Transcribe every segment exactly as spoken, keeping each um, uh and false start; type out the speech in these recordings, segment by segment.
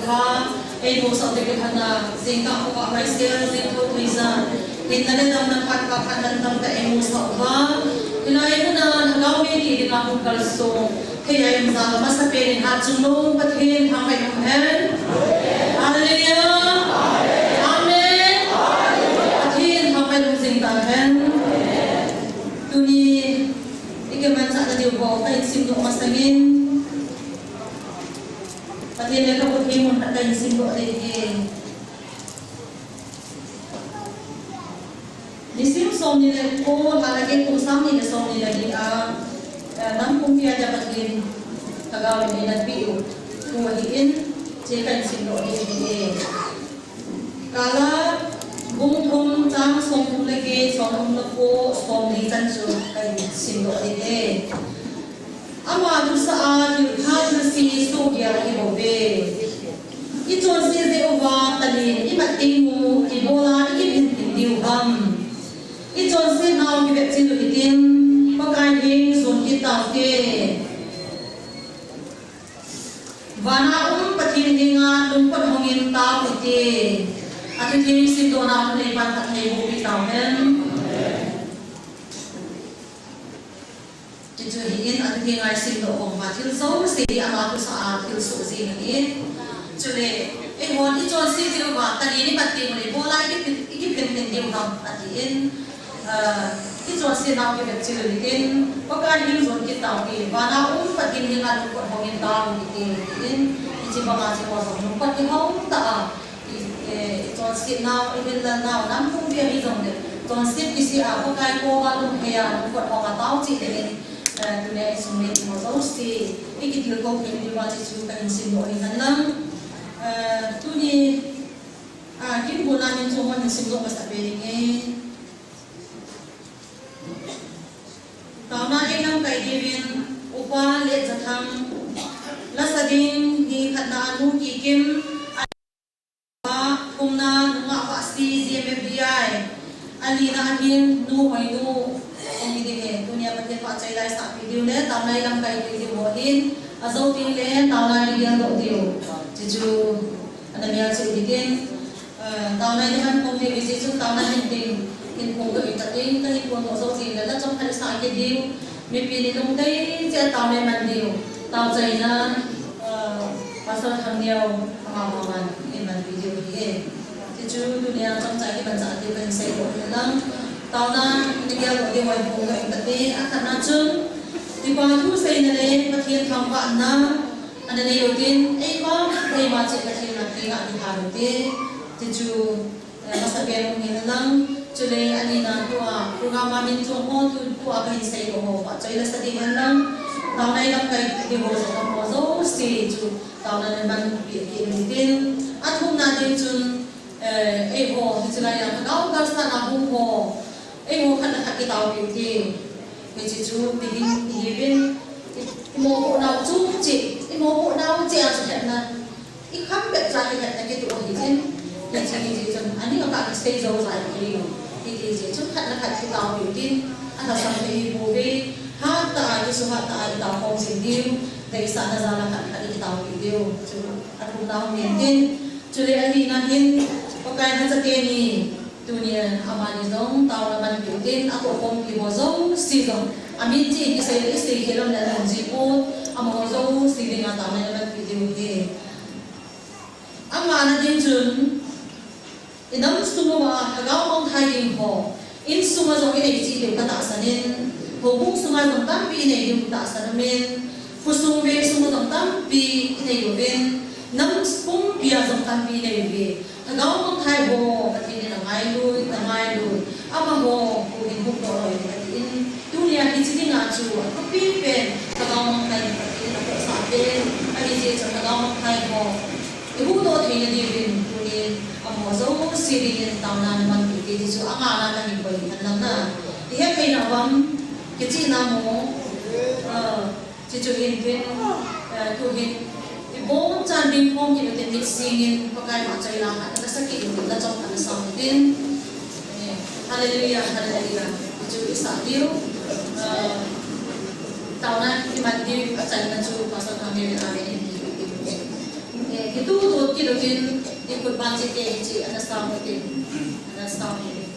Kha, ei mu sah te khat na, jingkah khovah paisel, jingkah thoija, hinna le damna phat, phat, phat, phat, phat, ei mu sah uva. Hilai muna, Lhagao mi ti dinga hung kalsong. Thei a um jal a masapen in hatchungnung Pathen thangvah in umhen. Hallelujah. Amen. Pathen thangvah in um jing tahen. Tuni, ikimanchah nadiu ho, kahin simdoh masangin. Pathen lekhabu theng mun khat kahin simdoh ding ahi. Nisim somni le ko, lha lha gei kum sang ni le somni le ni a, eh, nam pumpi a dia Pathen Lhagao in eina peh u thu ahin, hiche kahin simdoh ding ahi. Kala bung thum chang somthum le get, somthum le ko, somli chan chu kahin simdoh ding ahi. Ama thusah a thilpha thilse sohgel ahi bouve. Ichonset jeh uva talen imat teng u ibola ikiphinphin diu ham? Ichonset nau kivetchil u hitin, Pakai heng jon kit taute. Vana um Pathen henga lungput hongin tao hite. Athutheng simdohna thunei pan Pathen in eiboh peh tauhen. Hichu ahin, athutheng a isimdoh uva thil jouse hi ama thusah a thilsoh jeng ahi. Chule, eihon ichonset jeh uva talen imat teng u le ibola ikiphin, ikiphinphin diu ham atin. Ah, ichonset nau kivetchil u hitin, Pakai heng jon kit taute, vana um Pathen henga lungput hongin tao hite, atin, hiche banga hiche ho jong lungput kihong tah a, i, eh, ichonset nau, ivinlal nau, nam pumpi ahi jongle, chonset kisih a, Pakai koma lungkham a, lungput hong a tao cheh dingin, eh, tuni a insung mite ho jouse, ikitilkhou thei diuva hiche chu kahin simdoh ahi henlang. Eh, tuni, ah, kin guna min chu hon hin simdoh masapen inge. Taona eilamkai diuvin, Upa Letjathang, lasa ding hi khatna a Nu Kikim, thumna Nungah Vahsi, G M F D I, alina ahin Nu Hoinu, hung hi ding ahi, tunia Pathen vahchoi la isahpeh diu le, taona eilamkai diu ho hin, ajou teng le, taona igeldoh diu. Hichu, ana mial cheh hitin, Eh, taona iman phong diu, hiche chun taona hin ding, hin phong doh in kati, kahin phong doh jou teng le, la chomkhat isah kit diu, mipi ni lungdei cheh a taona iman diu, taochaina, eh, Pastor Thangneo, ama, ama man, iman video hi. Hichu tunia chomcha kimanchah diu kahin seidoh henlang, taona igeldoh diu, hin phong doh in kati, akhatna chun, kipa thu seina le, Pathen thangvahna, ana nei utin, eima, eima cheh Pathen a kinga kithan ute, hichu, Eh, masapen hung hi henlang, chule anina tua, program a min chom ho tu, tua kahin seidoh ho, vahchoi la sa ding henlang, taona eilamkai diu ho, sa ho jouse chu, taona nei man pi, pi, pi, tin, athumna ding chun, eh, eiho, hiche laiya, Lhagao kalsatna hung ho, eiho khat le khat kitaopeh ute, hiche chu, tihin, tihin, i, imopoh nau chu, che, imopoh nau che a chu hetna. Ikham bep cha hi hetna kitoh ahi jin, hiche hi jeh chun, ani ka ka sei jou jai hi, hiti jeh chun khat le khat kitaopeh tin, alhasam thei hi bouve, hatah a, kisuhat tah a, itao khom jing diu, deisahna jal a khat khat kitaopeh diu, chu, athumna hung hin tin, chule alina hin, Pakai lhacha teni, tunia, amani jong, taona manpeh tin, atoh khompi ho jouse jong, amin chi kisei le isei khel lom le anom ji pon, amaho jouse dinga taona manpeh diu ahi. Angana ding chun, inam sung uva, Lhagao mangthai ding ho, insung a jong inei cheh diu katahsan in, houbung sunga jong tampi inei diu tahsan umin, khosung veng sunga jong tampi inei uvin, nam pumpi a jong tampi inei uve. Lhagao mangthai ho, Pathen in angailui, angailui, amaho, huhhing huhdoh loi, Pathen in, tunia hiche dinga chu, athupi pen, Lhagao mangthai in, Pathen in, apohsah pen, ahi jeh chun Lhagao mangthai ho, ihuhdoh theina diuvin, tunin, amaho jouse dingin, taona namanpeh ute ti chu, angana kahin koi henlang na. Ihet theina uvam, kichihna mo, ah, Chuchu hin tin, eh, tuhin, ibonchauvin dingkhom kit utin, mit singin, Pakai vahchoi la khat, nasa kit utin, la chom khat nasa utin. Eh, hallelujah, hallelujah. Chuchu isah diu, eh, taona iman diu, achaina chu, Pastor Thangvah in amen. Eh, Tu tu ti lo tin, i kut ban chi te chi, ana sa mo tin, ana sa mo tin.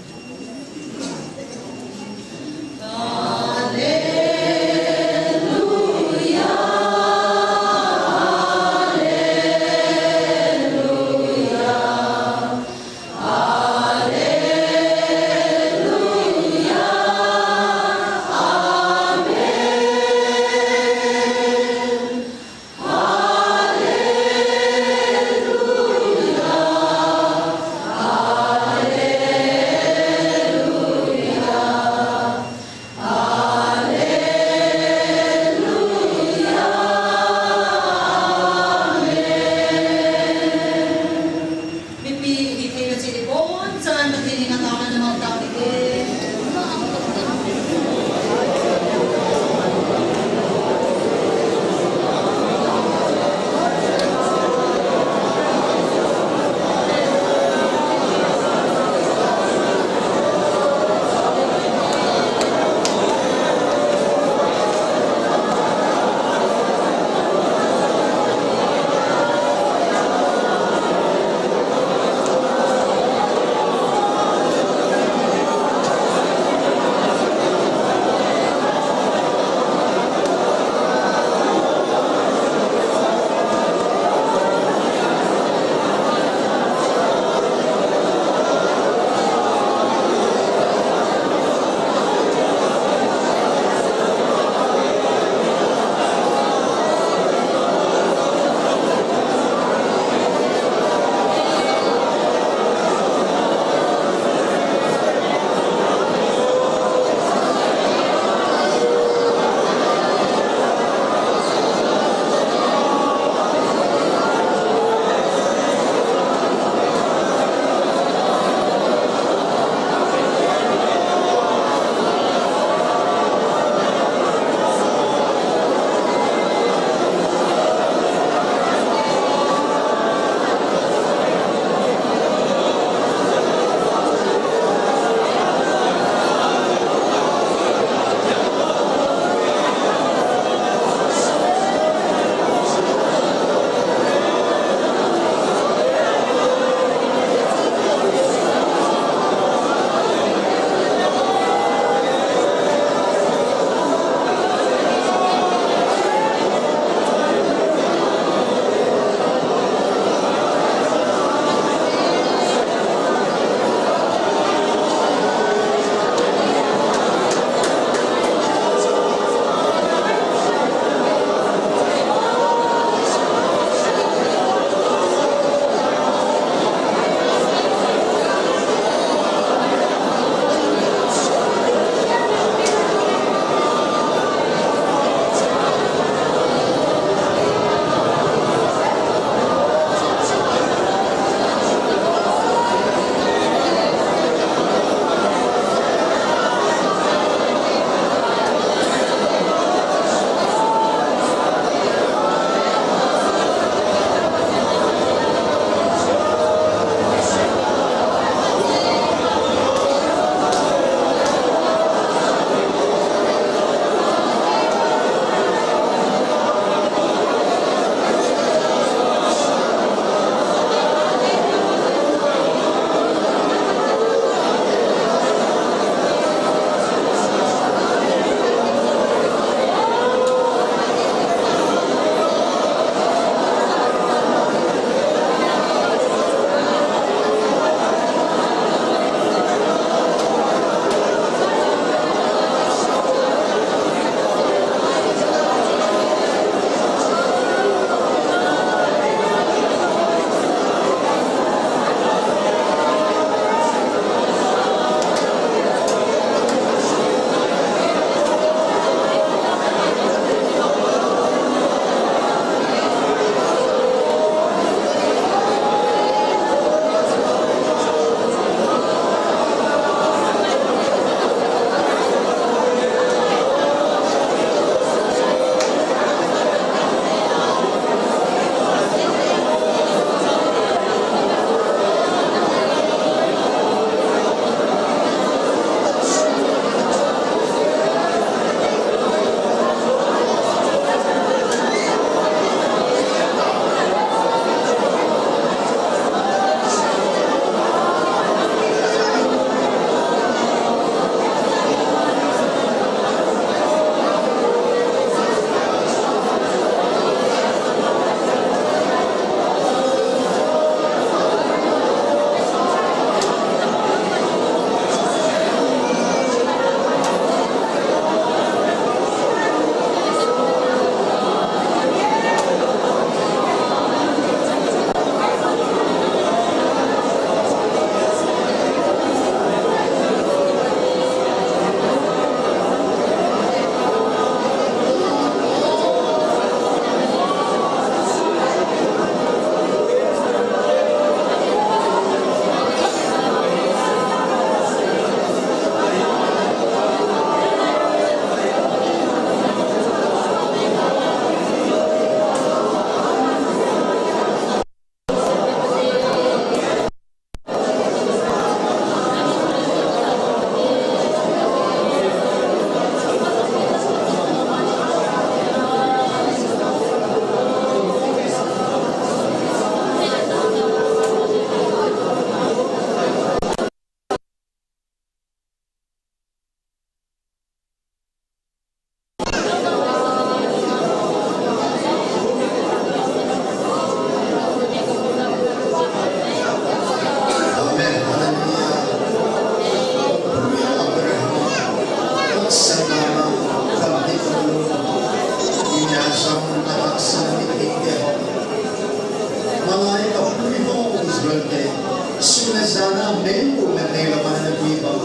Sun le jan a meipui le meilou a na pui bang.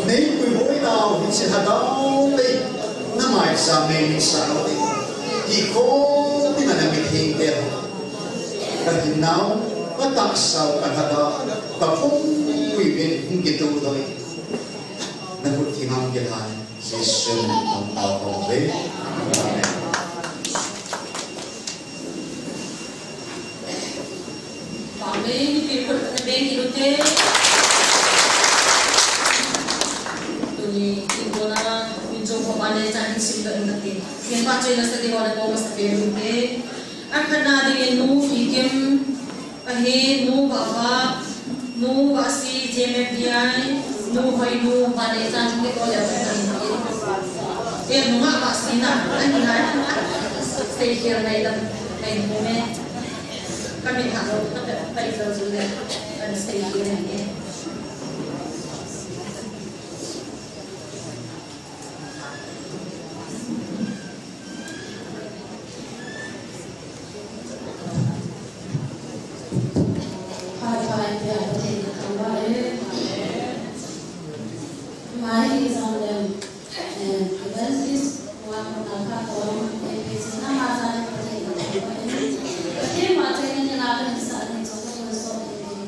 Meipui boina u hiche lhadao tei. Na maicha mei ni sa lou tei. Ti khom ding a na mitheng tei. Ka hinna u, ka tahsa u, ka lhagao, ka pumpi uvin hung kitoh doh in. Na khut thim a hung kilhan. Jesu min in ka thum e. Amen. Amen. Mipi khut na beng kit ute. Tuni, tingkona, min chom pha ban le chan hin simdoh inge kati. Min phatchomna sa diuva le ko masa pe ute. Akhatna dingin Nu Kikim, ahi Nu Vahva, Nu Vahsi, J M F D I, Nu Hoinu, ban le chan hin kitoh le kati. E, Nu Vahsi na, ani na. Seikhel ngai dam, ngai mu me. Ka min ha lo, ka pe, ka ijou jule, ka seikhel ngai e. Hai, hai, pia, Pathen kathangvah e. Mai hi jong le, eh, evangelist, wa, na, ka, ko, eh, pe, si, na, ma, sa, Pathen kathangvah e. Pathen ma, Pathen ni, na, ka, ni, sa, ni, chong, ko, so, eh, eh.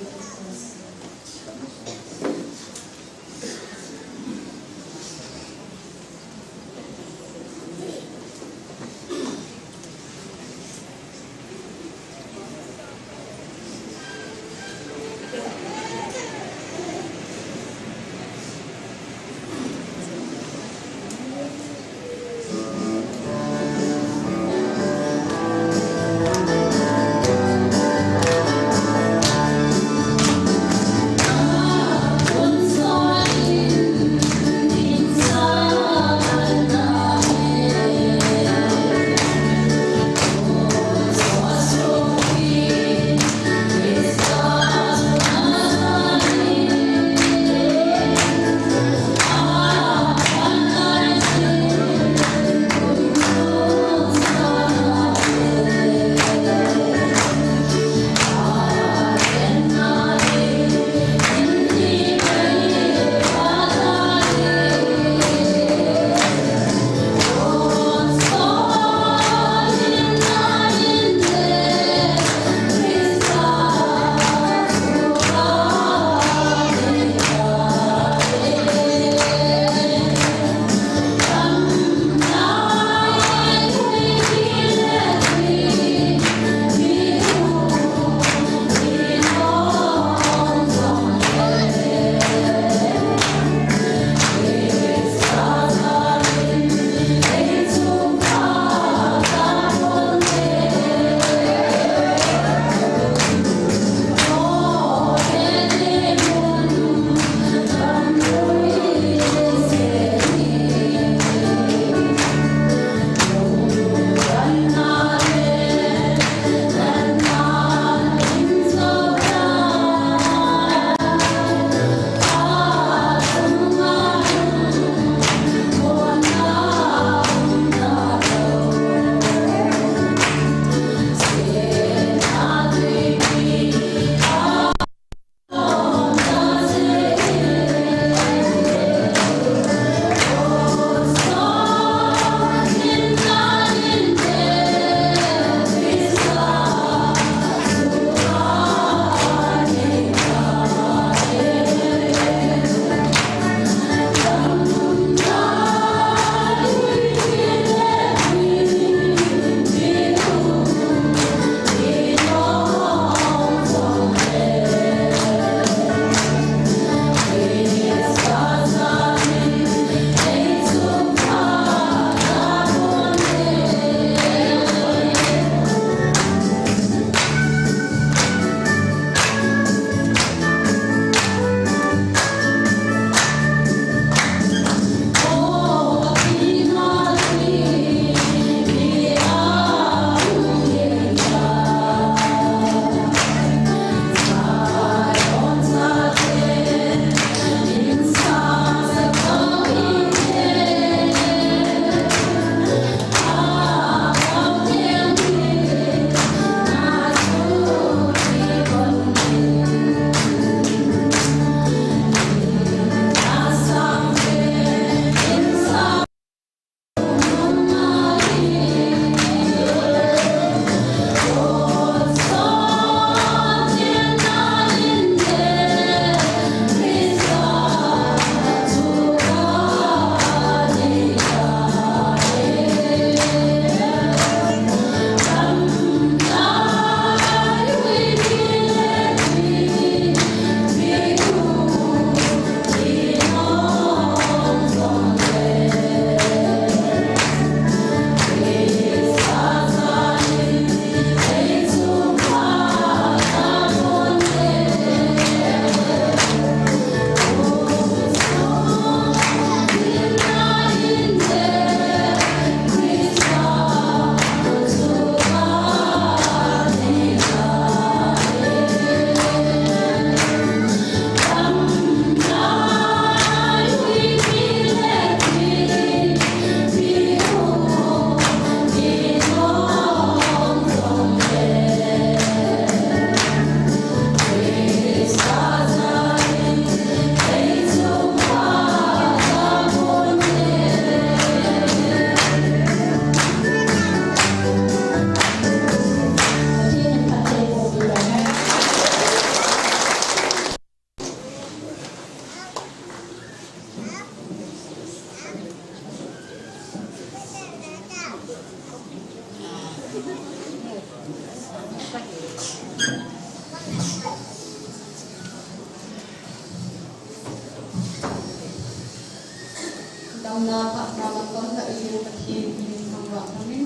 Phatna mantam tah i Pathen min thangvah in,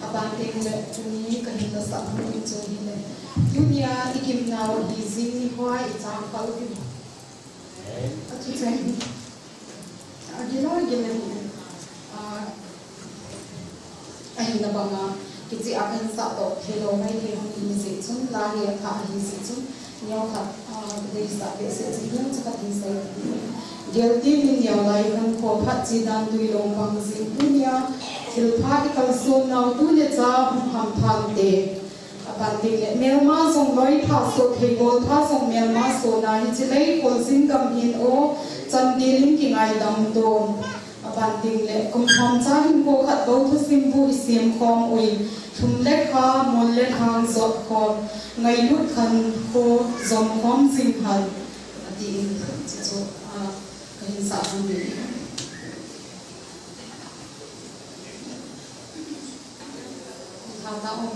aban teng le tuni kahin nasah hon chu hile, tunia i gimnau hi jing ni hoa i chang pal u hi. Achu chen. Agila gila hi. Ah, Ahina banga, kicheh a kahin sah toh theilou maithei hung hi jeh chun, la hi athah ahi jeh chun, neokhat, ah, kadeisah behseh chun, neocha khat hin sei. Geltin in neo lai khankho phat, chi dan tui lou bang jing tunia, thilpha i kalson nau tu le cha hung ham phante. Aban teng le, melma jong loi pha so thei, bol pha jong melma so na hi, chilei kholjin gam hin o, chan dil in kingaidam to. Aban teng le, kum thum cha hin ko khat bou thusim bu i sem khom ui, thum le kha, mol le thang jot khom, ngailut khankho jom khom jing hal, ati in, chu chu, a, kahin sah hon ding. Tha ta o.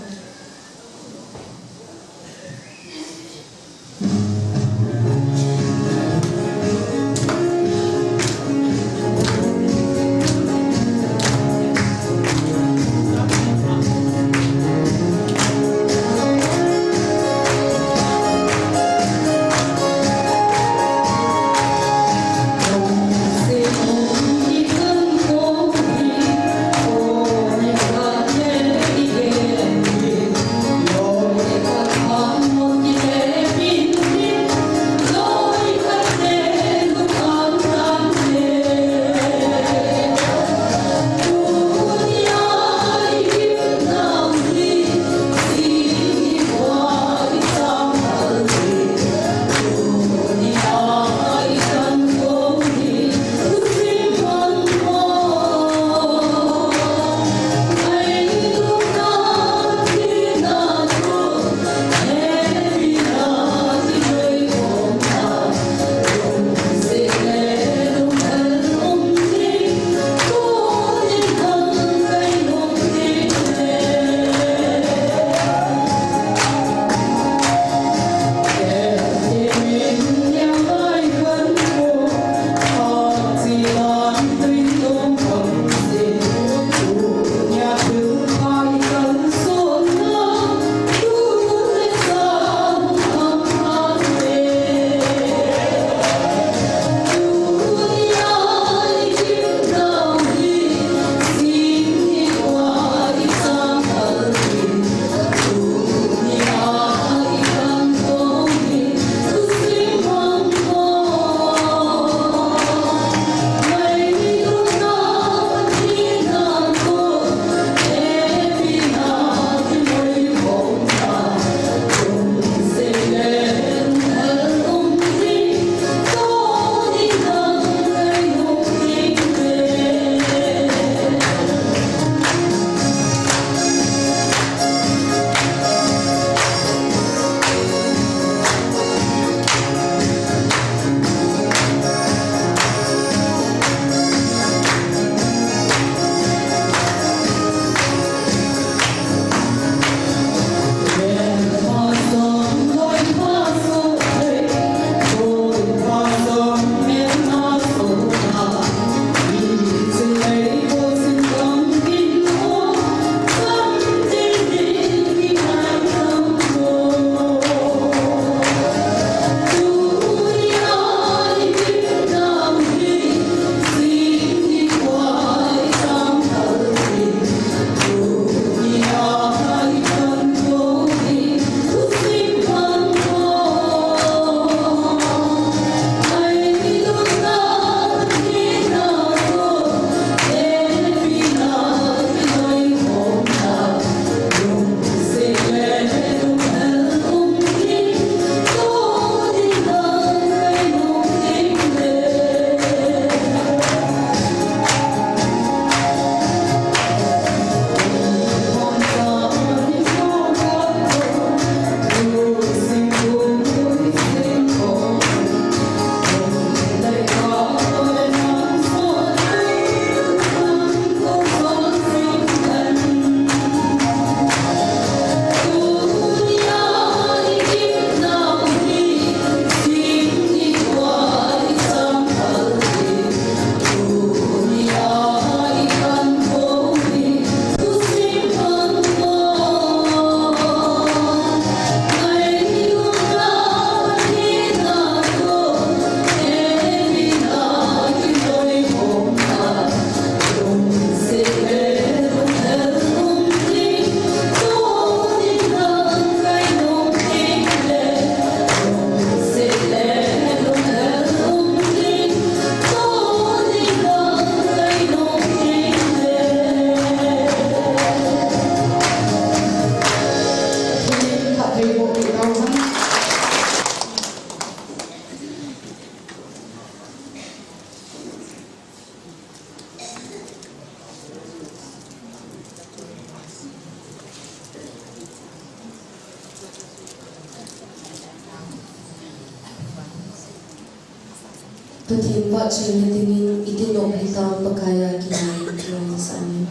Pathen vahchoina dingin iti nop hitam, Pakai a kinai, kinai sah in.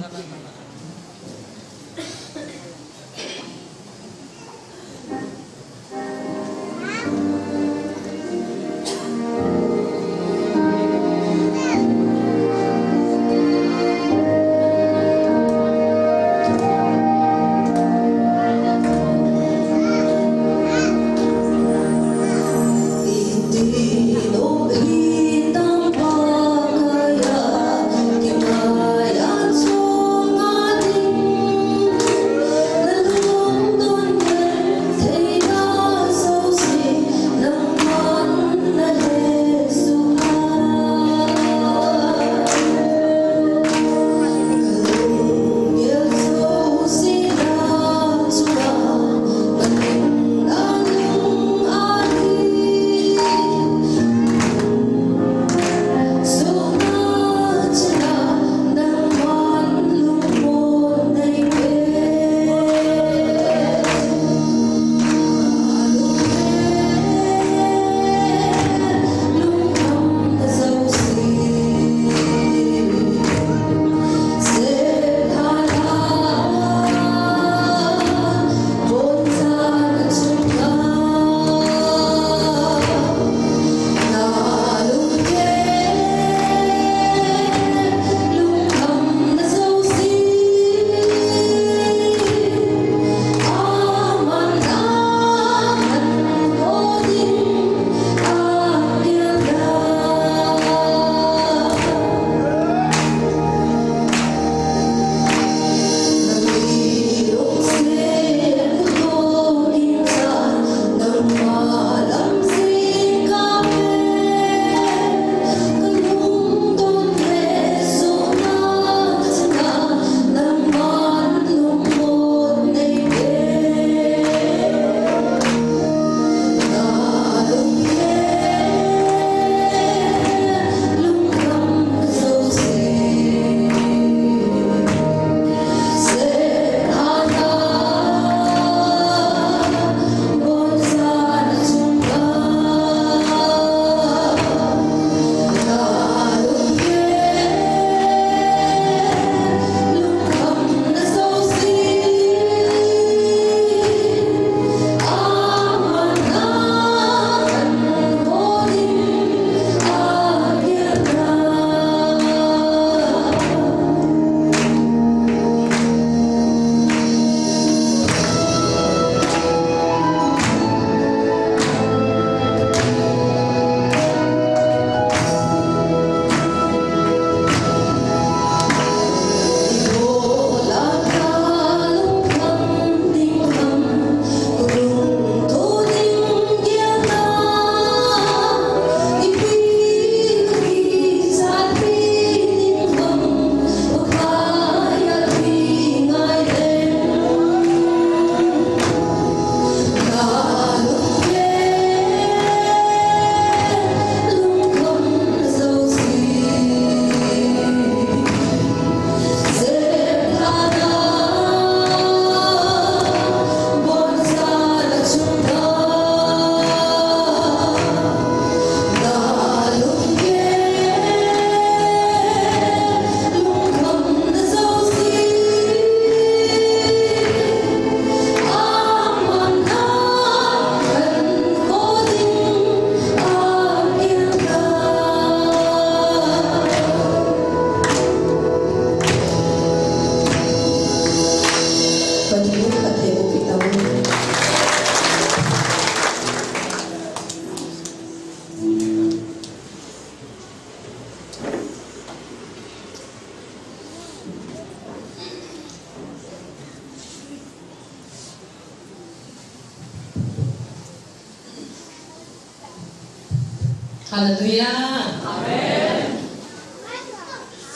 Hallelujah. Amen.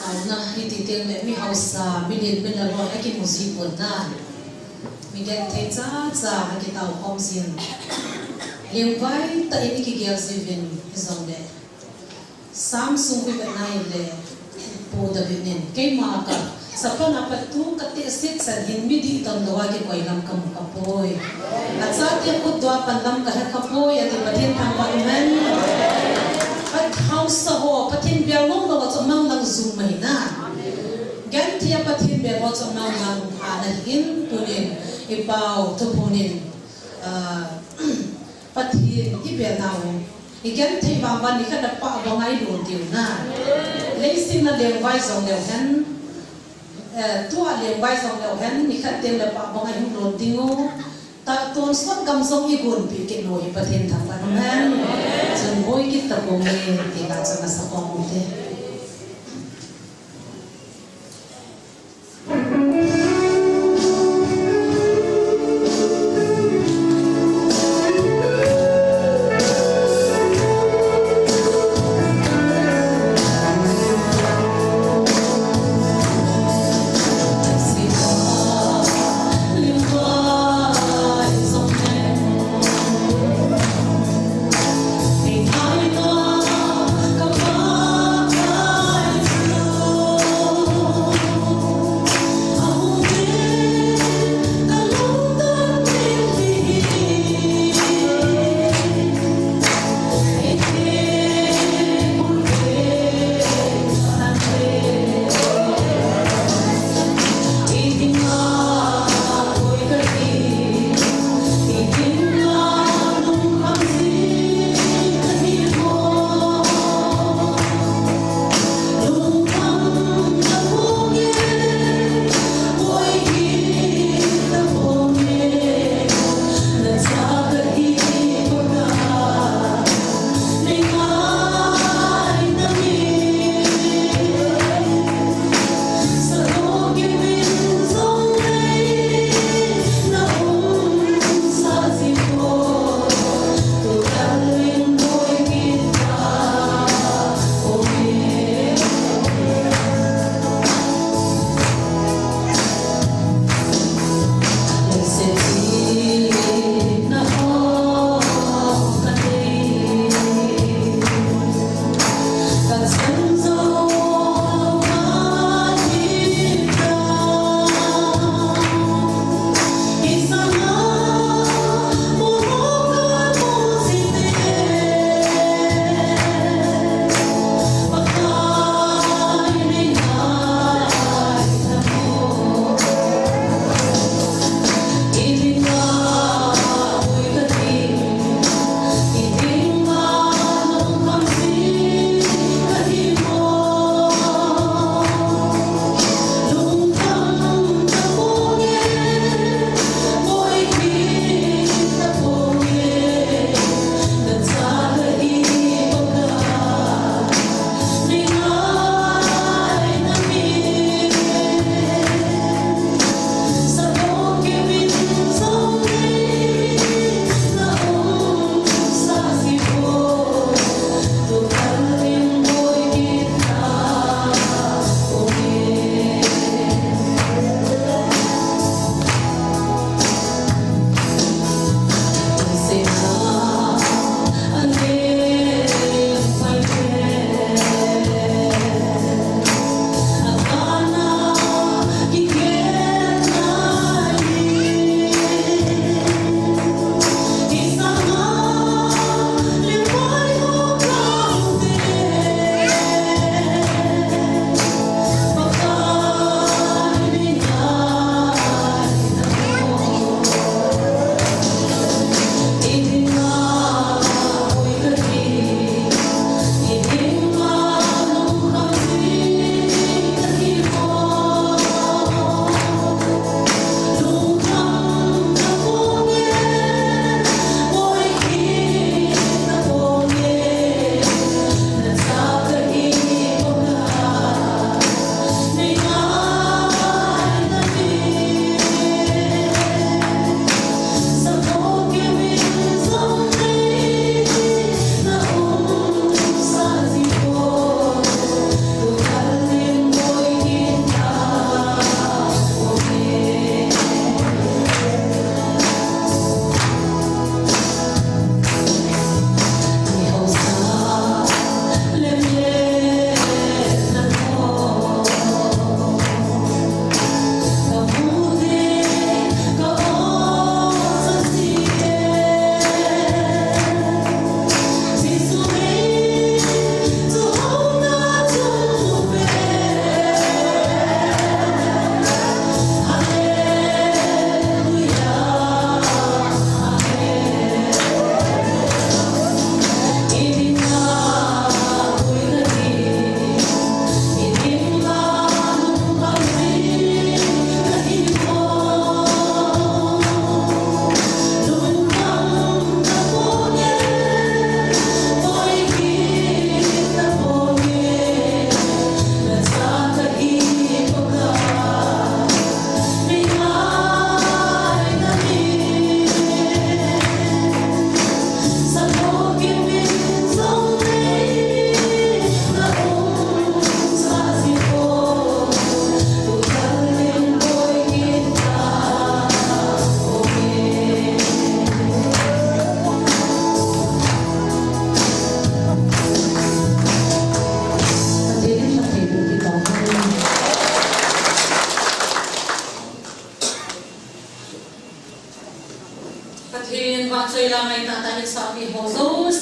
Taona hiti teng le mi hausa, mi len, mi lalo, akimu ji pon na. Mi genthei cha cha, akitao khom jin. Lengvai tah in ikigel jiuvin, hijongle. Sam sung ivet na hile, Pu David in, keima ka, Satan a pat tu ka tehse chan hin mi dihdam lou a kikoi lam kamu khapoi. Achate khut dua pan lam kahe khapoi, ati. Pathen thangvah in. Ka hausa Tunin, i pau, thuphon in, ah, Pathen i bel nau. I genthei vang vang nikhat le pah banga i lon diu na. Leiset a lengvai jong leu hen, eh, tua lengvai jong leu hen, nikhat teng le pah banga i hung lon ding u. Ta tonsot gam jong i gonpeh kit u hi Pathen thangvah in um hen. Chun boi kit ta ponge, ti la chun asa pong u te.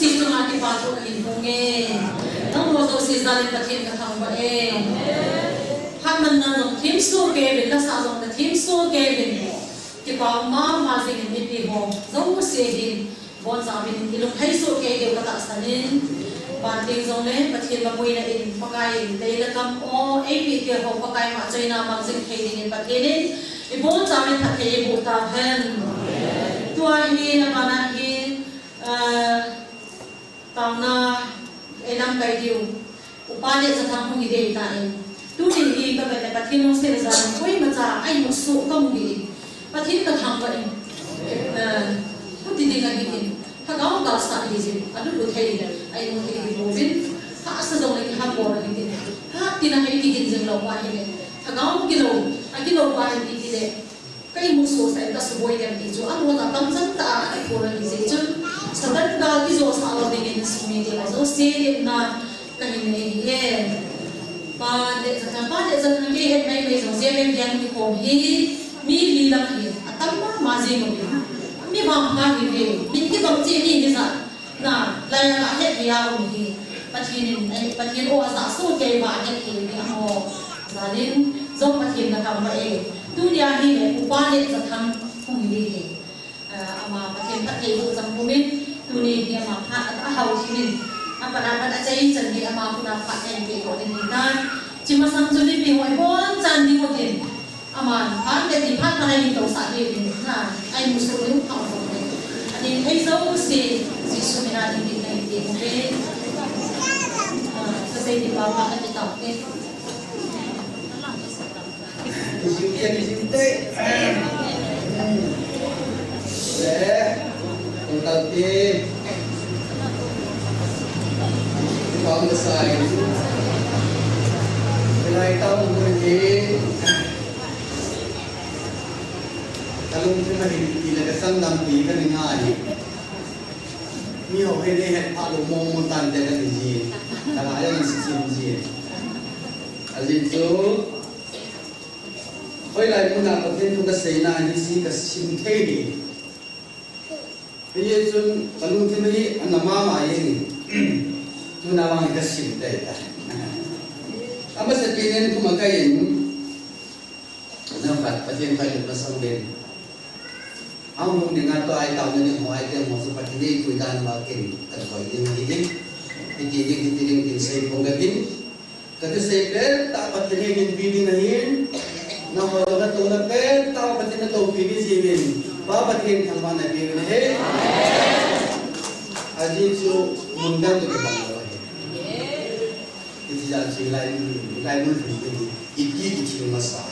Chunga kipathu kahin phong e. Nangho jouse jal in Pathen kathangvah e. Phatmanna jong themsoh kei uvin, lasa jong nathemsoh kei uvin. Kipa um mama jing in mipi ho jouse hin, boncha uvin ilunglhai soh kei diu katahsan in. Vantil jongle Pathen mapuina in, Pakai in lei le kam ho eipeh tia ho Pakai ma chaina mang jing thei dingin Pathen in iboncha uvin phatthei eiboh tahen. Tua hi, abana hi, ah, taona, eh, lamkai diu. Upa Letjathang hung hi ding ahitai. Tuni hi kavet le Pathen lungset le jal in koimacha a-imut soh kamu hi. Pathen kathangvah in. Eh, huti ding ahi in. Lhagao galsat hijin. Alut lut thei. A-imut thei hi bouvin. Hahsa jongle kihambol ahi tin. Hatina hi kigin jing lou pa hile. Lhagao kilou. Akilou pa hi tile. Ka-imut sohsah in kasuboi dem ti chu, amahon atamjang tah a ana phon ahi jeh chun, Satan gal kijosah lou dingin sumil teng ajouse lemna kahin nei ahi e. Pa Letjathang, Pa Letjathang kei het maimai jong J M M Gang mi khom hi, mi li lang hi, atam mama jing uve. Mi vangpha hiuve, min kibang cheh mi hijat. Na, lai a kahet thei a um hi. Pathen in, eh, Pathen o ajah soh kei uva ahet thei uve, amaho jal in jong Pathen kathangvah e. Tunia hile Upa Letjathang hung hi ding ahi. Ah, ama Pathen phattheiboh chang pumin, tuni hi ama phat ahao thim in, apat apat achaichan hi ama khut a phat kahin peh doh ding ahitan. Hiche masang chun mipi ho ibonchan ding utin. Aman, phat le ti phat phat a eitousah diu ahin, na, a-imut soh diu phat jong le. Ading thei jouse, Jesu mina ding ding ahi ti uve. Ah, kasei ding pa pa kati tauve. Kisim te, kisim te. Le, kung kalpi. Pang kasai. Hilai tau mun hi. Kalungthim a hin ti le kasang lampi kahin ngai. Miho hin eihet phat lou mong mong tante kahi ji. Kala jong sisim ji. Ajeh chu, hoilai muna Pathen thu kaseina hi ji kasim thei hi. Hijeh chun kalungthim hi ana mama jeng in. Tuna vang kasim tei tai. Amasapen in thum akai in. Nang khat Pathen kailutna sang uvin. Ahung hung dinga tua itaona ding ho, iteng ho chu Pathen in eipui dan uva kin kadoi ding ahi ding. Hiti ding, hiti ding tin seiphong katin. Kathusei pentah Pathen in eihinpi ding ahin. Nangho jong natouna pentah Pathen in natoupi ding jiuvin. Pa Pathen thangvahna peh uvin ahi. Ajeh chu mun dang toh kibang lou ahi. Hiti jeh chun hilai mun, hilai mun hin iti kithing masa.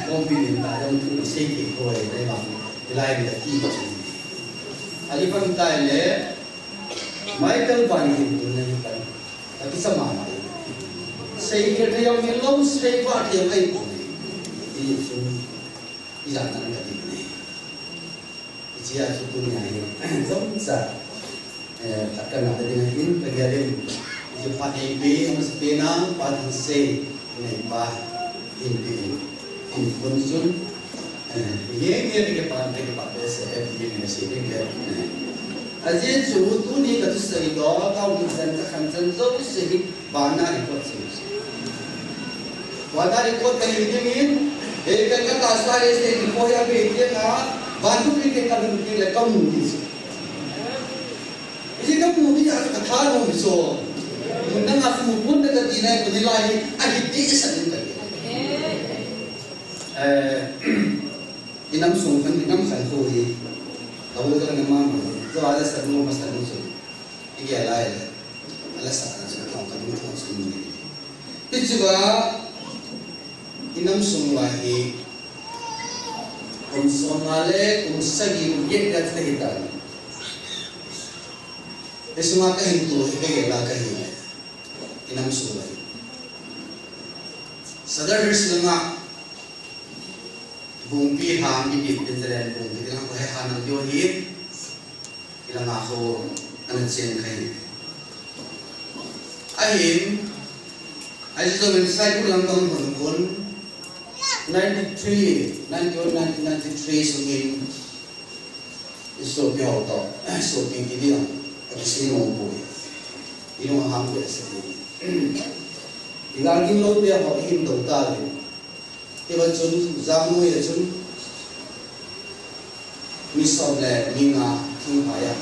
Kongpi nin ta jong thu sei kit hoi nei vang. Hilai mun iti kithing. Ajeh pang tai le, Michael Van Gogh tun nahi kan. Akisa mama. Sei kit thei jong hilou, sei pha thei jong ahi poi. Ti chu, ijat nan kati ne. Hichea chu tunia hi, jong cha, eh, khat kana ta ding ahin, kagel in, hiche phat eipe, amasapen a, phat hin sei, neipa, hinpe, hinkhun chun, eh, ye, ye, ke pa, ke pa, behseh, eh, ye, ye, sei, ke, ke, eh. Ajeh chu, tuni kathusei doh, kahung chan, kakhan chan, jouse hi, Vanna record chu. Vanna record kahi dingin, eh, ka, ka, ka sa, eh, se, ko ya, be, ke, ka, van tu, ke, ka, lu, ke, le, ka, mu, ni, chu. Isi ka, mu, ni, a, ka, tha, no, mi, so. Mun, na, nga, mu, pun, na, ka, ti, na, ko, ni, la, ni, a, hi, ti, sa, ni, ka, ni. Eh, inam sung khan, inam khan ko, hi. Ka, wo, ka, na, ma, ma, so, a, la, sa, no, ma, sa, no, so. Igel lai le, ala sa na chu kong ka lung thang chu ni. Hichea, inam sung uva hi, kum som nga le, kum sagi, kum get ga chu kahi tan. Hisunga kahin to hi kagel a kahi le, inam sung uva hi. Sadar Hills langa, Bungpi ham ipi Pinjalen Bungpi ding ham ko he ham nang dio hi. Ilanga ho ana chen khai. Ahin, ahi jong in Saikul lang kong hon kun, ninety-three, ninety-one, nineteen ninety-three sungin, Sopi ho toh, sopi ti ding, akisei nom poi. Ilung ahang behseh e. Igal ging lou te ho ihin dou tauve. Hiva chun, jangnoi a chun, mi som le mi nga thingphai a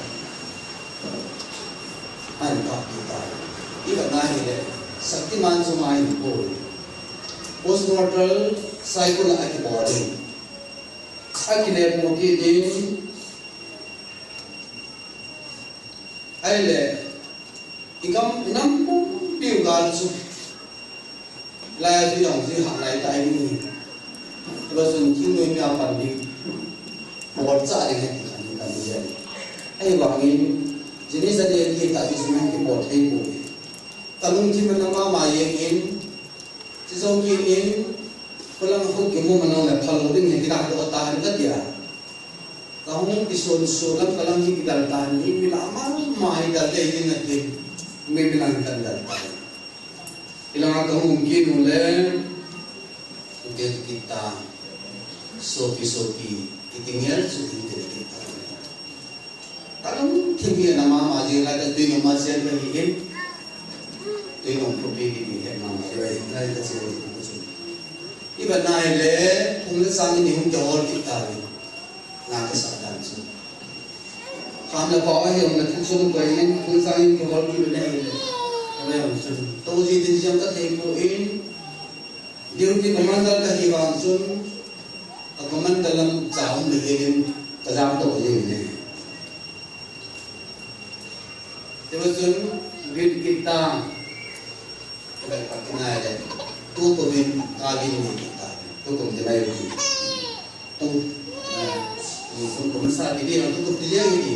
ahin kappi tai. Ivet na hile, Shaktiman chunga ahin pui. Post mortem cycle a akibol in. Akile pu kit in. Ahile, i gam, i nam pumpi u gal chu. Lai a chu i dong chu i hah lai tai ni. Tua chun thingnoi mi a pan ding. Bol cha ding ahi ti khan kan jen. Ahivangin, jini jani a kihei tah jeh chun kibol thei poi. Ka lungthim a na mama jeng in, chi jou kit in, khulang a hung kimu man lou le phalou ding ahi, kidah doh tahen ka tia. Ka hung kisun sun lang ka lang hi kidal tan, hi mi la mama hi dal dei ding atin, mi mi lang kan dal tan. Hilanga ka hung kit u le, u te tu kit ta, sopi sopi, kiti ngel chu kiti kit ta. Ka lungthim hi ana mama jing lai, ka tuinung ma chen ka hi in. Tuinung khopi kiti hi mama jing lai, ka chen ka hi in. Ivet na hile, phung le chang in i hung kihol kit tauve. Na ka sah dan chu. Kham le pao ahi jong le thil chom koi in, phung chang in kihol kit u le hile. Ka ve jong chun. Tou ji din jong ka thei poi. Duty commander ka hi vang chun, ka commander lam cha um le hin ka jam to jeng e. Tua chun, duty kit ta, ka kinai le, tu kum in ka duty kit ta, tu kum ti mai ti. Tu, eh, tu kum sa ti di, tu kum ti jeng ti.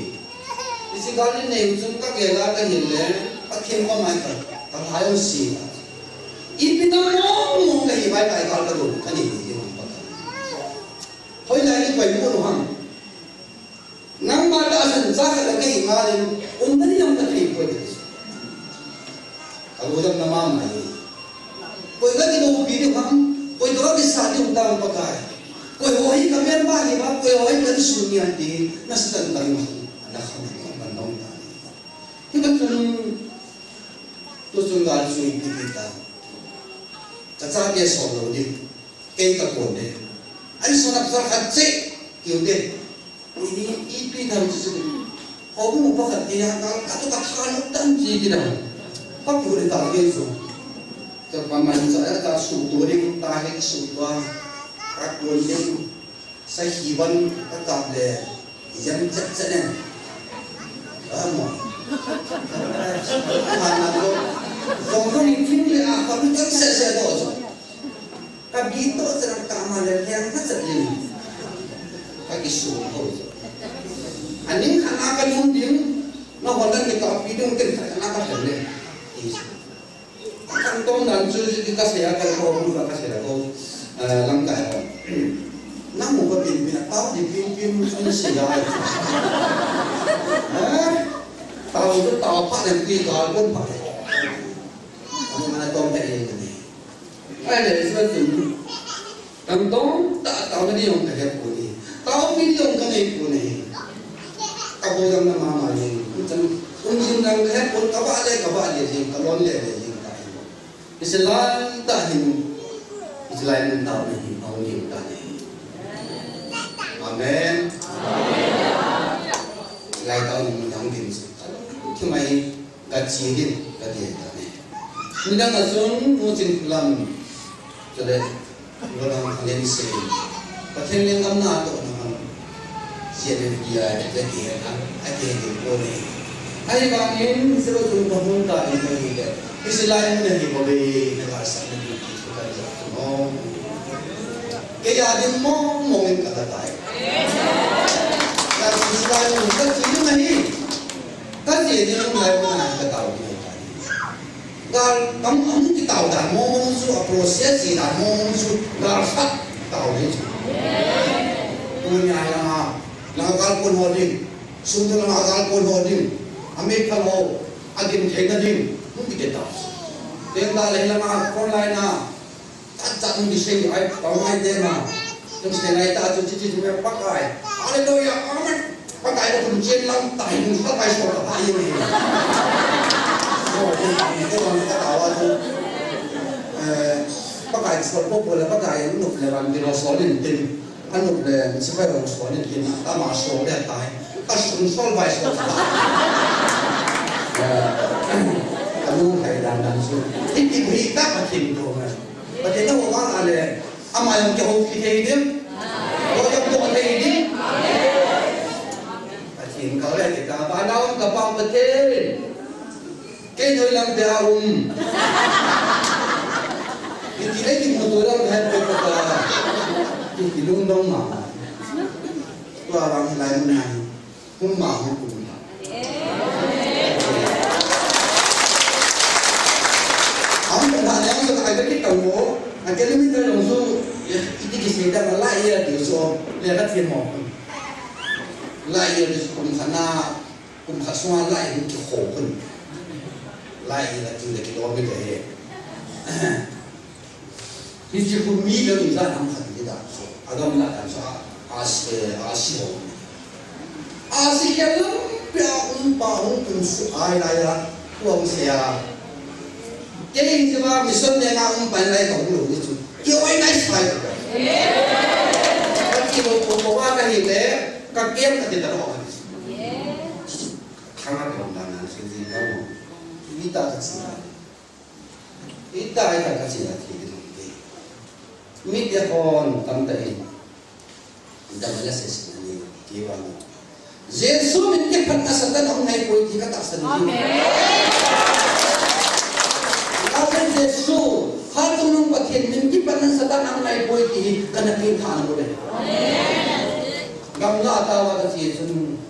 Hiche gal nei u chun ka gel a ka hil le, Pathen koma ka, ka lhai u si. Ipi na mong mong ka hi bai bai gal ka dong, ka nei ni mong pa ka. Hoilai ni pai mo no ham. Nangma tahsan cha ka la ka hi ngal in, um na ni nang ka thei poi. Ka lhai jam na mama e. Koi ka kidoupi diu ham, koi toh ka kisat diu tam Pakai. Koi ho hi ka melma hi ba, koi ho hi ka insung hi ham ti, na Satan ka lung, ana kham, ana nong ta. Hiva chun, tu chun gal chu ipi ti ta. Ka chate sot lou ding. Kei ka kon de. Ai sona pasal khat cheh, tiu de. Ini ipi dam chu chu. Houbung upa khat tia ka, ka tu ka tha lou tan chi ti dam. Ka pu le ta ke chu. Ka pa man cha ka su tu ding ta he su tua. Ka kon ding. Sa hi ban ka kap le. Jam chat chat ne. Amo. Hana ko. Jong ko ni thim le a ka tu chat chat chat to chu. Ka bi to chang ka ma le liang ka chat in. Ka kisu ho. Aning khana ka lum ding, na hon dan ni ka pi ding ken khana ka hon le. Ka kan tong dan chu chu ka se ya ka ko bu ka se ya ko, eh, lang ka ya. Na mu ka pin pin, tao di pin pin, an se ya. Eh? Tao chu tao pa dan ti ka kon pa. Ang mana tong ka ye ni. Ahile, Israel chun, kantong tah, taona ding jong kahe poi. Taona ding jong kanei poi. Kabol jam na mama jing. Chun, um jing jong kahe poi, kavah le, kavah le jing, kalon le, le jing kahi. Israel tah hin, Israel mun taona hin, aum jing kahi. Amen. Lai taona mun jong din. Thimai, Ka che ding, ka ti ta ne. Nidang a chun, Nu Chinkholam, chule, Golang Halen Sei, Pathen lenggam na toh na hon, C N F D I, ka ti ta, a ti ding ko ne. Ahivangin, siro chun ka hung ta in ka hi le, Israel na hi ko be, na ka sa na hi ko ka ja ko. Kei a ding mong mong in ka ta tai. Ka Israel ka che ding na hi. Ka che ding lai ko na ka tao ding ka. Gal kam am ki tao dan mong mong chu a process chi dan mong mong chu gal khat tao ding chu. Tunia langa, langa gal kon ho ding, sum tu langa gal kon ho ding, a mi phal ho, a gim thei na ding, hung ki te tao. Teng da le langa front line a, Tat tat nung kisei ai, Pakai te ma. Nung sei nai ta chu chi chi chu me Pakai. Hallelujah, amen. Pakai ka tum chen lang tai, tum sa kai so ka pa ye ni. So, ni ni ni ni ka ta wa tu. Eh, Pakai so ko ko la Pakai nu le wan di lo so nin tin. Anu le si pai lo so nin tin. Ta ma so le tai. Ka sun so vai so ta. Eh, anu hai dan dan su. Ti ti bri ta ka tin ko ma. Pathen na ho vang a le. Ama jong kihoupi thei ding. Loi jong toh thei ding. Pathen kau le kita. Vana um ka Pa Pathen. Kei noi lang pia um. Hiti le kimuto lang hai pe ka. Hiti lungdong ma. Tua vang hilai mun nai. Hung ma hung kum. Hung kum ha, yang sa kai ki tau mo. Ang kaya mi tayo so, iti ki sida na la iya di so, le ka tin mo. La iya di so kum sana, kum ka so la iya ki ho kun. La iya di le ki do mi de. Hiche khu mi le ijat ham khat hi dan chu. Agamla dan chu a, a si, eh, a si ho. A si khe lampi a um pa hung tum su ai lai a, tua hung se a. Kei hi chu a mission ne nga um pan lai ka hung lo ni chu. Kei oi nai sai ka. Ka ti lo ko ko wa ka hi le, ka kem ka ti ta lo ka ni. Thanga ka hung dan nan si ji ka mo. Ni ta ta si na. Ita ita ka china thi di dong te. Mi te hon tam ta in. Dam la se sin ni ki ba mo. Jesu min kipatna Satan hung nai poi ti ka tahsan ni. Amen. Amen. Jesu, ha tu nung Pathen min kipatna Satan hung nai poi ti ka na tin tha na mo le. Amen. Gamla ta wa ka Jesu.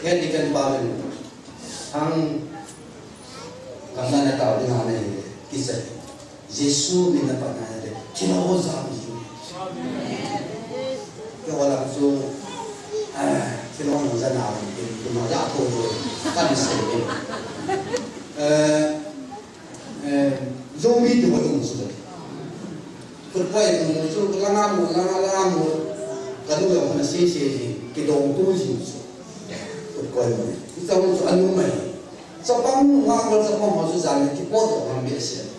He ti kan ba men. Ang gamla na tao ding hana hi, kisa. Jesu min na pat na hi, thilha ho jam ji. Kei ho lang chu, ah, thilha ho jam na, kei, kei ma ja tho jo, kan se. Eh, Eh, Zomi tu ba tung su. Kut koi mu mu chu, langa mu, langa, langa mu. Ka nu yong na se se ji, kidong tu ji su. Kut koi mu. Chu chu anu mai. Chapang mu nga ko chapang ho chu jan ki po to nang be se.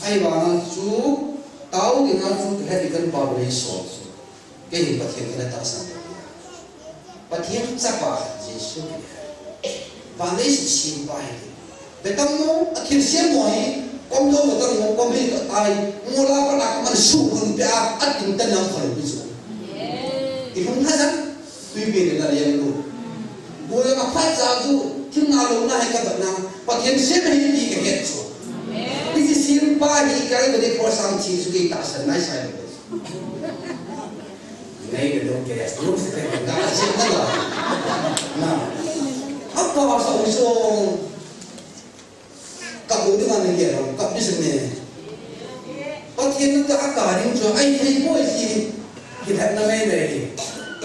Ahivanga chu, tao ding a chu, ka he di kan pa le so. Kei hi Pathen kana tahsan. Pathen chapa Jesu Christa. Vanlei sumpa hi. Betam mo, athilsem mo hi, kom do betam mo, kom hi ka tai, mo la pa na man su hun pe a, atin ta nam khalu bi su. I hung ha jan, tui pe le na yang lu. Bo yang a phat ja ju, thim na lo na hi ka ba na, Pathen sem hi ti ka het su. Hiche sumpa hi ka le ko sang chi su ki tahsan nai sai lo. Nei le dong ke, dong se ke, ga se na la. Na. Apa sa u so. Ka u ni ma ne ke, ka bi se ne. Pathen na ta ka ni chu ai thei poi si. Ki that na mai mai ki.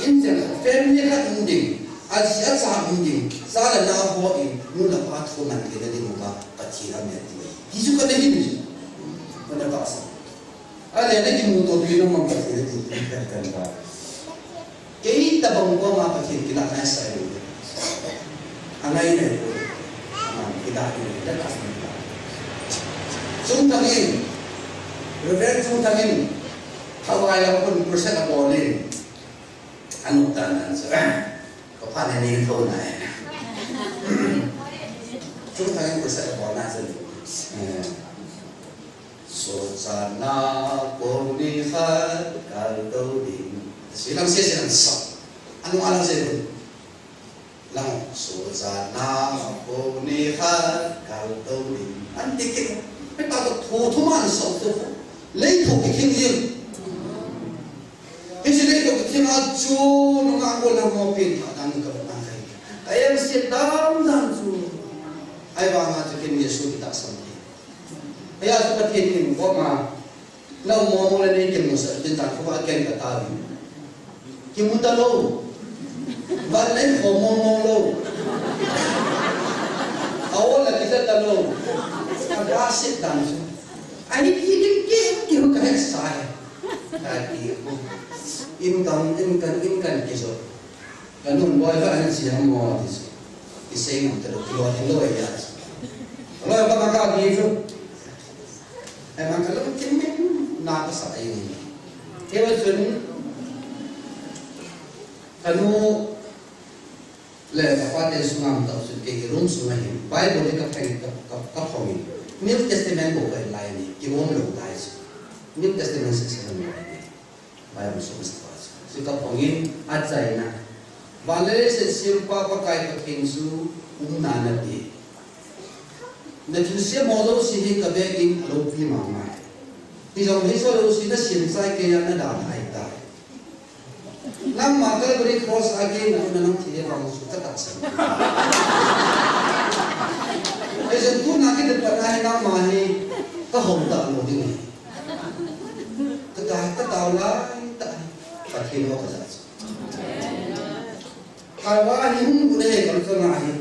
In chen family khat um ding. A ji a cha um ding. Sa la na ho in, nu la pa thu man ke na ding ba. Pathen a me ti. Hi chu ka ne ni. Ka na ta sa. Ale, na kimuto pi nung mang Pathen ti kan kan ba. Kei tabang ko ma Pathen kila nai sai lo. Angai nai lo. Ama kila ni le ka sai ba. Chung Thang in, Reverend Chung Thang in, Hawaii a kun kursa ka bol in. Anu tan an sa. Ka pa ne ni tho nai. Chung Thang in kursa ka bol na sa. Eh. Sochatna koni khat kaltou ding. Silang se silang sa. Anu alang se ding. Lang sochatna koni khat kaltou ding. An tikin. Peta to thu thu man sa tu. Lei thu ki thing yin. Hiche lei thu ki thing a chu nunga ko lang mo pin tha dan ka na kai. Ka em se dam dan chu. Ahivanga chu kin Jesu ki tahsan. Hia chu Pathen kin ko ma. Na mo mo le nei kin mo sa tin ta ko ba ken ka ta bi. Ki mu ta lo. Ba le ko mo mo lo. A o la ki ta ta lo. A ba sit dan chu. Ani ki din ki ki hu ka he sa he. Ka ki hu. In kan, in kan, in kan ki so. Ka nun boi va an chi ham mo ti chu. Kisei ngam ta lo, kiloi hin loi a chu. Loi ba ka ka di chu. Ai man ka lo kin min na ka sa ai ni. Kei va chun ka nu le ka pa te sunga um tau chun kei room sunga hin Bible hi ka phai ka, ka, ka phong in. New Testament bou ka lai ni, ki um lo lai chu. New Testament section lai ni. Bible sung sa pa chu. Chu ka phong in a chaina. Vanlei leiset sempa Pakai Pathen chu umna nati. Na thilsem ho jouse hi ka bek in a loupi mama. Hijong hijo jouse na sem chai kei a na dalha tai. Nangma Calvary Cross a gei na na nang thi le vang chu ka tahsan. Hijong tuna kipat a hi nangma hi ka hou ta lou ding ahi. Ka ta, ka tao lai ta. Pathen ho ka ja chu. Kaiva hi hung bu le he kal ka na hi.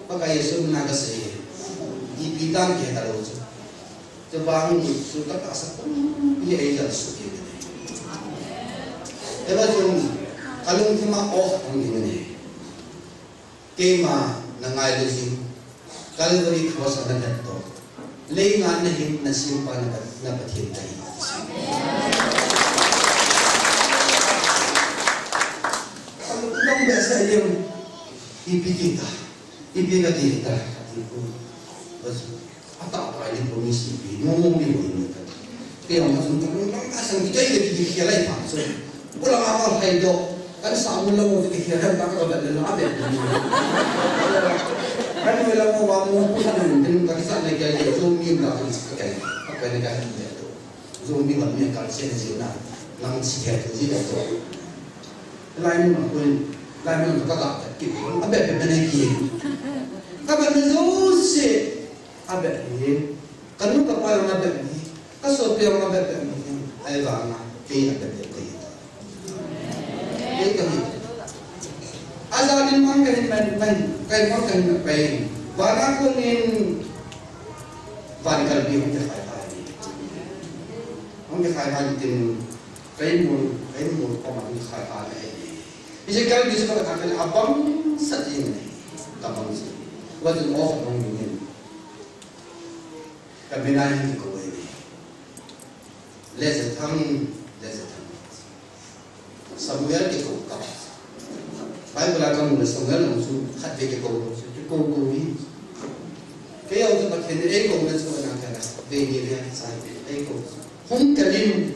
Pakai Jesu na ka sei. Ipi tam ke ta lou chu. Chu vang chu ka tahsa pum hi ei jal su ke ni. Eva chun ka lungthim a off ang ni ni. Keima na ngailu jing. Calvary Cross a na dat to. Lei ngan na hin na sempa na Pat-, na Pathen ta hi. Ka lungdong behseh jeng. Ipi ti ta. Ipi ka ti ta. Ka ti ku. Bas. Ata pa ni promise ipi. Mo mo mi mo ni ta. Kei ang ka lungdong ka sang kei kei kei kei lai pa. So. Pula nga ka hai do. Kan sa mun lang mo kei kei hai ta ka ba le la be. Kan mo lang mo wa mo ku sa mun tin ka sa le kei kei so mi ka ka kei. Ka kei ka hai do. Zomi lam ni kal se ji na, nang si he tu ji le to. Lai mun a kun, lai mun ka ka ki, a be be ne ki. Ka be ne jouse, a be ni. Ka nu ka pa jong a be ni. Ka sopi jong a be be ni. Ahivanga, kei a be be kei. Kei ka hi. Ajanin mang ka hin man, man, kai mang ka hin man pai. Vana kunin, van kalbi hung kikhai pai. Hung kikhai pai tin, kai mun, kai mun ko ma hung kikhai pai. Isi kalbi se ka ka abang sa tin, ka bang sa. Wa tin off nong ni. Ka bina hin ko ni. Lejethang, Lejethang. Samuel kikou kah. Bible a kamu le Samuel jong chu khatvei kikou lou chu, kikou kou hi. Kei jong chu Pathen in eikou na chu ana kala, vei ni le sa eikou. Hung kalin.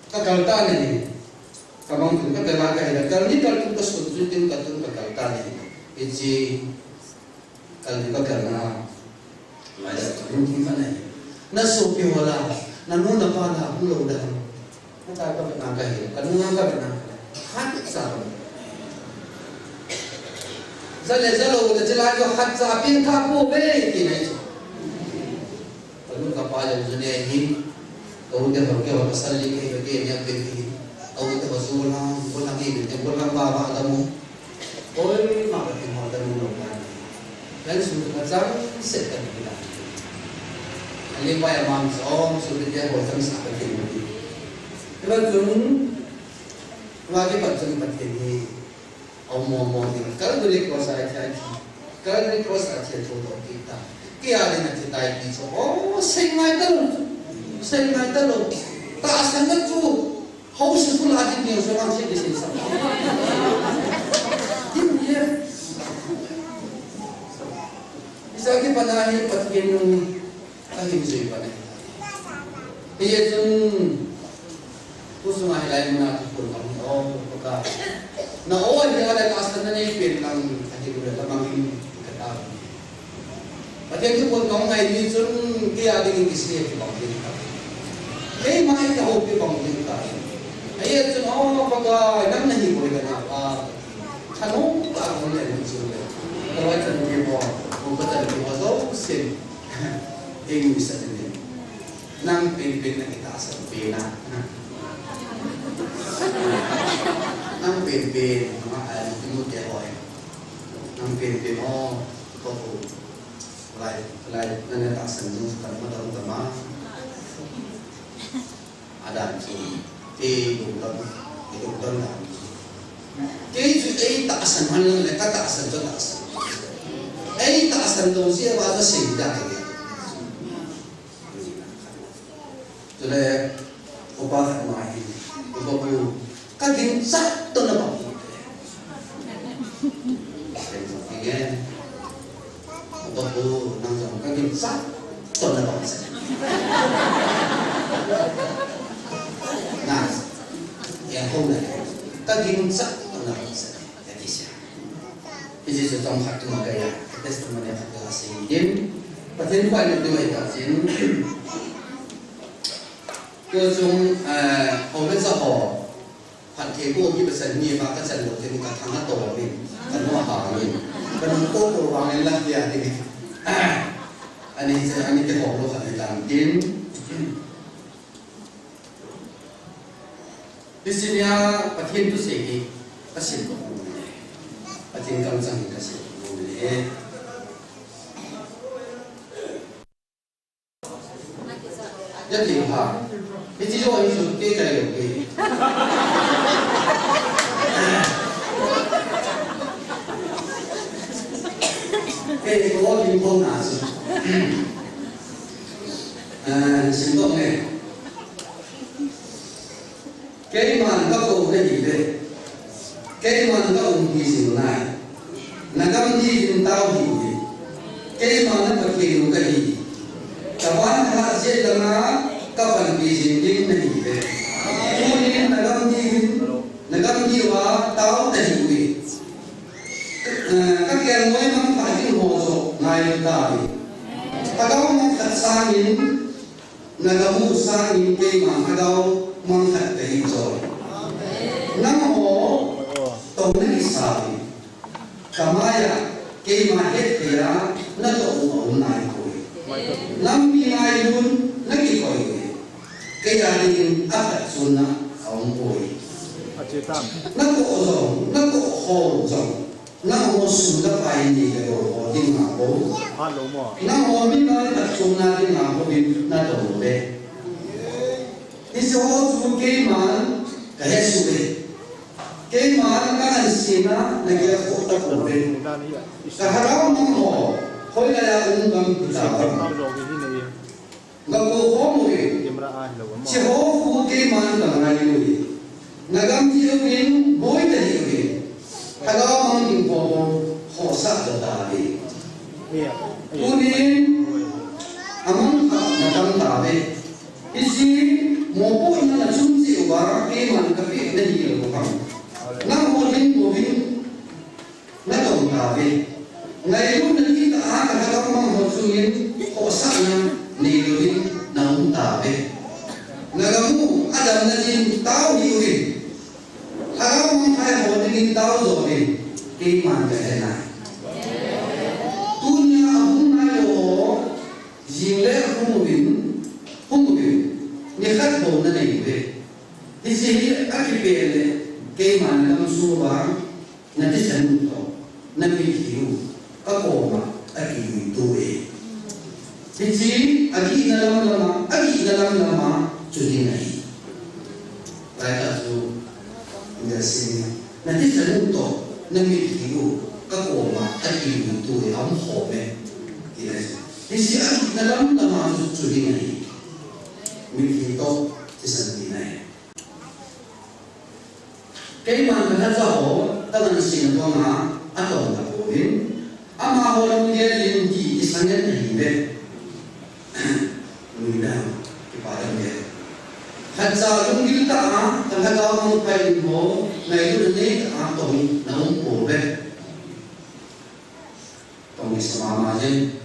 Ka kal tan ahi. Ka mang chu ka kal a ka hi la. Kal ni kal tu ka sun chu tin ka tun ka kal tan ahi. Hiche Kalbi ka kalna. Mai da ka lungthim khat ahi. Na sopi ho la, na nu na pa la, hung lou da. Na ta ka na ka hi, ka nu ka na. Khat sa. Jale jalo, na jila jo khat sa pin kha po ve, ti nai chu. Ka nu ka pa jong chu ne hin, ka u te ho ke ho pasal li ke ho ke ne pe hi. Ka u te ho chu lang, ko lang ni te ko lang ba ba da mo. Oi, ma ka ti mo da mo lo ka. Kan su ka chang se ka ni da. Ali pa ya mam so, su te ho chang sa ka ti mo. Te ba chun, ma ke pa chun pa te ni. Au mo mo ni, Calvary Cross a thi a thi. Calvary Cross a thi a thu to ki ta. Kei a ding a thi tai ti chu. Oh, sei ngai ta lou. Sei ngai ta lou. Tahsan na chu. Hou su su la ti ni so lang sei ki sei sa. Ti ni ye. Isa ki pa na hi Pathen nung. Ka hin jui pa ne. Hiche chun, tu sunga hilai muna tu pun kam o, ka. Na o, ni ala ka sa na nei pen lang, ka ti le ka mang in ka ta. Pathen tu pun kam ngai ni chun, kei a ding ki se ki bang ding ka. Kei mai ka ho ki bang ding ka. Hiche chun, o, pa ka, nang na hi boi ka na pa. Thanop tah a hung lhung chun le. Ka loi chan ni mo, ko ka chan ni mo, jouse. English a ni. Nang penpen na kitahsan pen a. Nang penpen, ma, a, ni mo te hoi. Nang penpen, o, ko ko. Lai, lai, na na tahsan nu, ka ma dong ka ma. Adan chu, te dong dong, te dong dong dan chu. Kei chu ei tahsan hon lang le ka tahsan chu tahsan. Ei tahsan lou jeh a chu sei da kei. Chule, upa khat ma hi, upa pu, ka ginchat toh na bang. Kei chu kei nge. Upa pu, nang jong ka ginchat toh na bang sa. Na, ya hong na, ka ginchat toh na bang sa. Ka ti sia. Hiche chu chomkhat tuma ka ya, testimony khat ka sei in. Pathen thu a i lut diu ahi tah jeh in. Kei chung, eh, hou le cha ho, phatthei boh kit pasal ni ma ka chan lou teng ka thang a to min, ka nu a ha min. Ka nu ko ko vang in la tia ti ni. Ani cha, ani te ho lo khat ni tan tin. Hiche nia Pathen thusei hi ka sim nom e. Pathen kamchang hi ka sim nom e. Ya ti ha. Hiche jo hi chu kei ka yo ke. Kei ko lim ko na chu. Ah, sim nom e. Keiman ka kou nahi ve. Keiman ka umpi jing nai. Na gam diuvin tao hih uvin. Keiman na Pathen u kahi. Ka van ka hat jeh langa ka panpi jing ding nahi ve. Tunin na gam diuvin, na gam diuva tao tahih uvin. Eh, ka kelngoi mangthah ding ho joh ngailu tauve. Lhagao mangkhat sangin, na gam u sangin keiman lhagao mangkhat kahi jo. Nangho toh na kisa uve. Ka maiya keima hetthei a natoh u aum naipoi. Lampi ngailun na kikoi uve. Kei a dingin aphatchomna aumpoi. Natoh jong, natoh ho jong. Nangho sum le pai nei le gou ho dinga bou. Nangho mimal phatchomna dinga bou in nadong uve. Hiche ho chu keiman kahesuh e. Keiman kangansena nagel khoh tapouve. Ka lhagao mang ho, hoilai a um gam hita ham. Gakou khom uve. Hiche ho khu keiman kangailu uve. Nagam diuvin boi tahih uvin. Lhagao mang ding ho bou khohsah tauve. Tunin amang khat natam tauve. Hiche mopohna nachung cheh uva keiman kapeh nahi lou ham. Nangho ding bouvin natong tauve. Ngailutna dihtah a ka lhagao mang ho chungin khohsahna neilouvin naum tauve. Nagam u adamna din tao hih uvin. Lhagao mangthah ho dingin tao jo uvin. Keiman kahe nai. Tunia ahung nailou ho jing le hung uvin, hung uvin. Nikhat bou nanei uve. Hiche hi akipeh le keiman nagam sunga nathisan u toh namitlhi u kakoma akiluitou e. Hiche agihna lam lama, agihna lam lama chu ding ahi. Laitah chu, nathisan u toh namitlhi u kakoma akiluitou e, aum khom e. Hiche agihna lam lama chu, chu ding ahi. Mitlhi toh thisan tina ahi. Keiman kalhacha ho kangansena banga atong tapouvin. Amaho lunggel in dih kisang ngen ahiuve. Nuidam, kipa dam e. Lhacha lunggil tah a, kalhagao mangthah in ho, ngailutna neitah a tong naum pouve. Tong kisa mama jeng.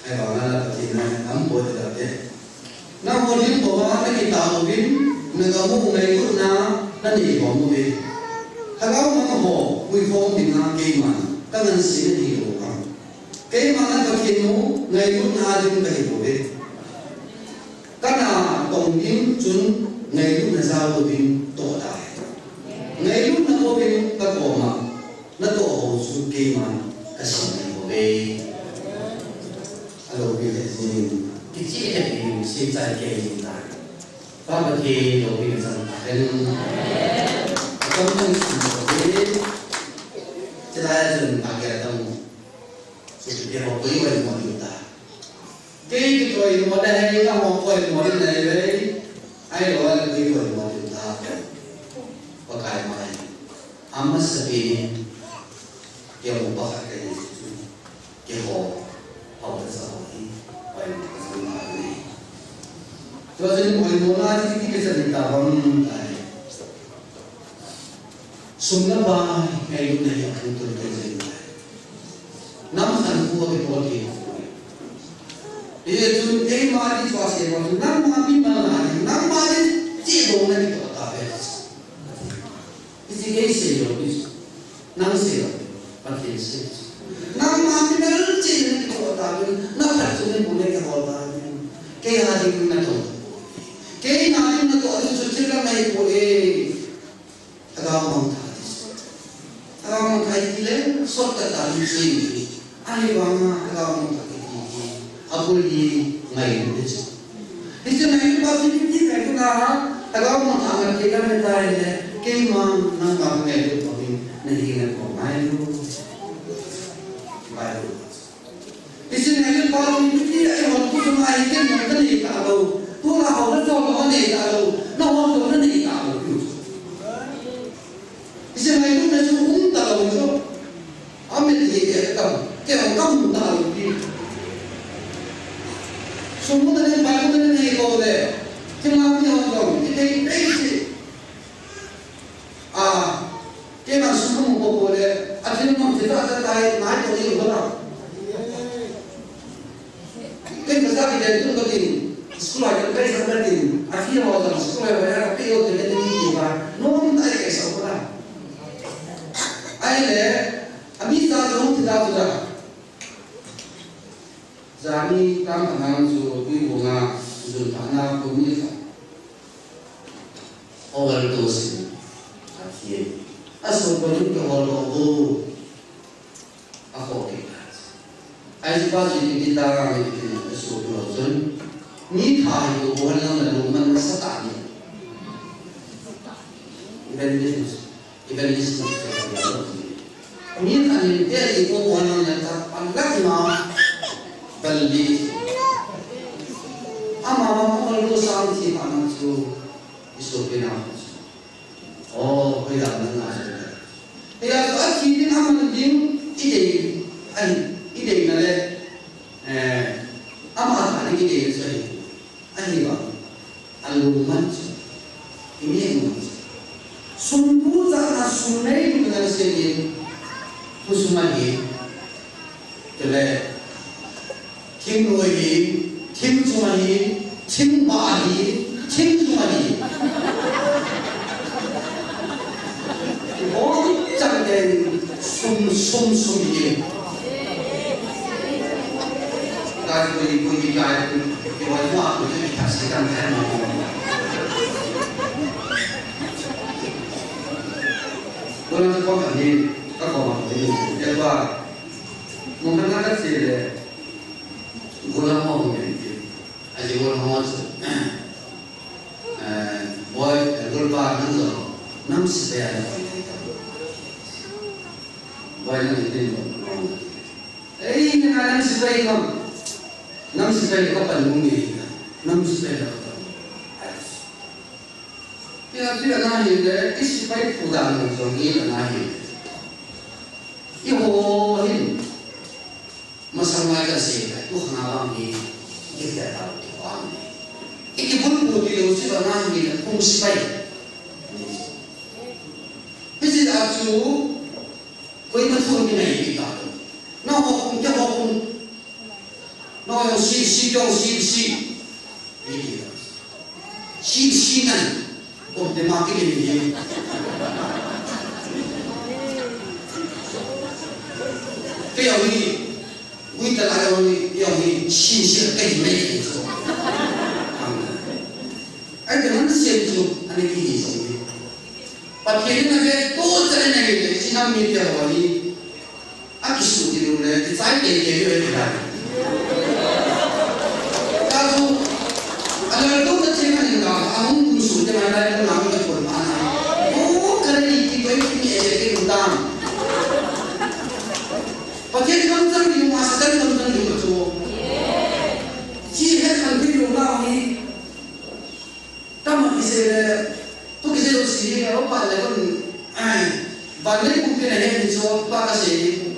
Ahivanga la Pathen in aum poi tadam e. Nangho ding bouva nakitao uvin, nagam u ngailutna nanei bom uve. Lhagao mang ho puikhom dinga keiman kangansena hilou ham. Keiman na Pathen u ngailutna ding kahi bouve. Kana tong ding chun ngailutna jao louvin toh tai. Ngailutna bouvin kakoma natoh ho chu keiman kasim nai bouve. Aloupina jing, kicheh le pin, seichai kei jing tai. Pa Pathen loupina chang tahen. Chulai chun a kei tong. Kei ho koi koi mo ta. Kei koi koi mo da hai na ho koi mo na ve. Ai lo a koi koi mo ta. Pakai mai. Amasa pen. Kei ho pa ka kei. Kei ho. Pau ta sa ho hi. Pai mo ka sa ma ni. Tua chun koi mo na ti ti ke sa ni ta bang ta. Sum le pai, ngailutna hi aphung tun tun jing. Nam khankho a kibol thei. Hijeh chun eima ding chu asei bang chu, nangma mimal na ding, nangma ding cheh douna kitoh tauve. Hiche kei sei lou ding chu. Nang sei lou. Pathen sei. Nangma mimal cheh douna kitoh tauve. Na phat chu neipu le kihol tauve. Kei a ding natoh. Kei a ding natoh ding chu thil dang ahipoi. Lhagao mangthah ti. Lhagao mangthah ti le, shortcut a mi sei ni. Ahivanga lhagao mangthah kiti hi, abul hi ngailut ahi. Hiche ngailut pa chu ipi ti ngailutna ham, lhagao mangthah ngai ti le, keima nangma ngailut pa hi, nahi ngai ko ngailu. Bible. Hiche ngailut pa chu ipi ti, eihon tu chunga hi ken jong kanei talou. Tua hou na chom ho nei talou. Nahon jong nanei talou. Hiche ngailutna chu um talou chu. Amen hi e kam. Kei jong kamu talou ti. Sum muna ding, pai muna ding nei ko le. Thilha mi hon jong, i thei thei si. A, keima sum kamu popo le, a thil mong thil ta ta tai, nai to i u la. Kei ka sa ki den tu ka tin, school a ka kai sa ka tin, a fi ho jong school a ka ya ka pe o te le ni ti ba, nom tai kai sa ko la. Ahile, a mi ta jong ti ta tu la. Jani tam anang chu tui bunga, jun ta na ko mi sa. Overdose in athi e. Asopi in kihol lou bou. Akhoh kit a. Ahi pa chu ipi ti ta ngai ti, asopi ho chun. Mi tha hi kihol lang na lungman nasa tah ni. Evangelist. Evangelist na. Mi khat in te i ko ko nang le ta pan lak ma bal li. Ama ma ko lo sang ti ma nang chu i so pe na. O, ko ya nang na. Te ya so a ti din a man din i de, ai, i de na le. Eh, ama ta ni i de so. Ahivang, alungman chu, inehman chu. Sum bu jana sum nei bu na se ni, bu sum ahi, tele, thing noi hi, thing sum ahi, thing ba ahi, thing sum ahi. Bol chang ten sum, sum, sum hi. Ka koi, koi ki kai, ki wai ma ko ki ta si kan kan mo. Ko na ko ka ni, ka ko ma ko ni, ya ba. Mo ka na ka si le. Ko na mo ko ni. A ji ko na mo. Eh, boy, eh, golpa nang jong, nam sepai a na pai thei tam. Boy nang itin jong, nang. Ei, nang nam sepai kam. Nam sepai ka pan mong ni. Nam sepai ka pan. Ai. Pia tu na hi le, i sepai pu da nang jong ni na hi. I ho hin. Masang lai ka sei ka, tu khang a bang hi, i ki ta ta tu bang hi. I ki bul pu ti lo si ba na hi na kum sepai. Hiche a chu, koima thu ni nei ki ta. Na ho kum, kei ho kum. Na ho si, si, kei ho si, si. Sip, sip nan. Kom te ma kile ni. Kei jong hi. Ui ta la jong hi, jong hi. Sip, sip kei mai kei so. Ai te man sip chu. Ani ki hi so ni. Pathen in ave to chale na hi le. Sinam mi te ho ni. Akisuh kit uleh, kichai teitei diu ahi. Ka chu, alaltouna thei ahin ka, ahung kum suh te mai lai, ka nang ka pon ma na. O, ka ready ti ko, i mi e ke um tam. Pathen kamchang ding, Satan kamchang ding chu. Hiche het khen thei lou nau hi. Tama kisei le, thu kisei lou si, a pa le kon, ai, ban le kum pe na he ni chu, pa kasei.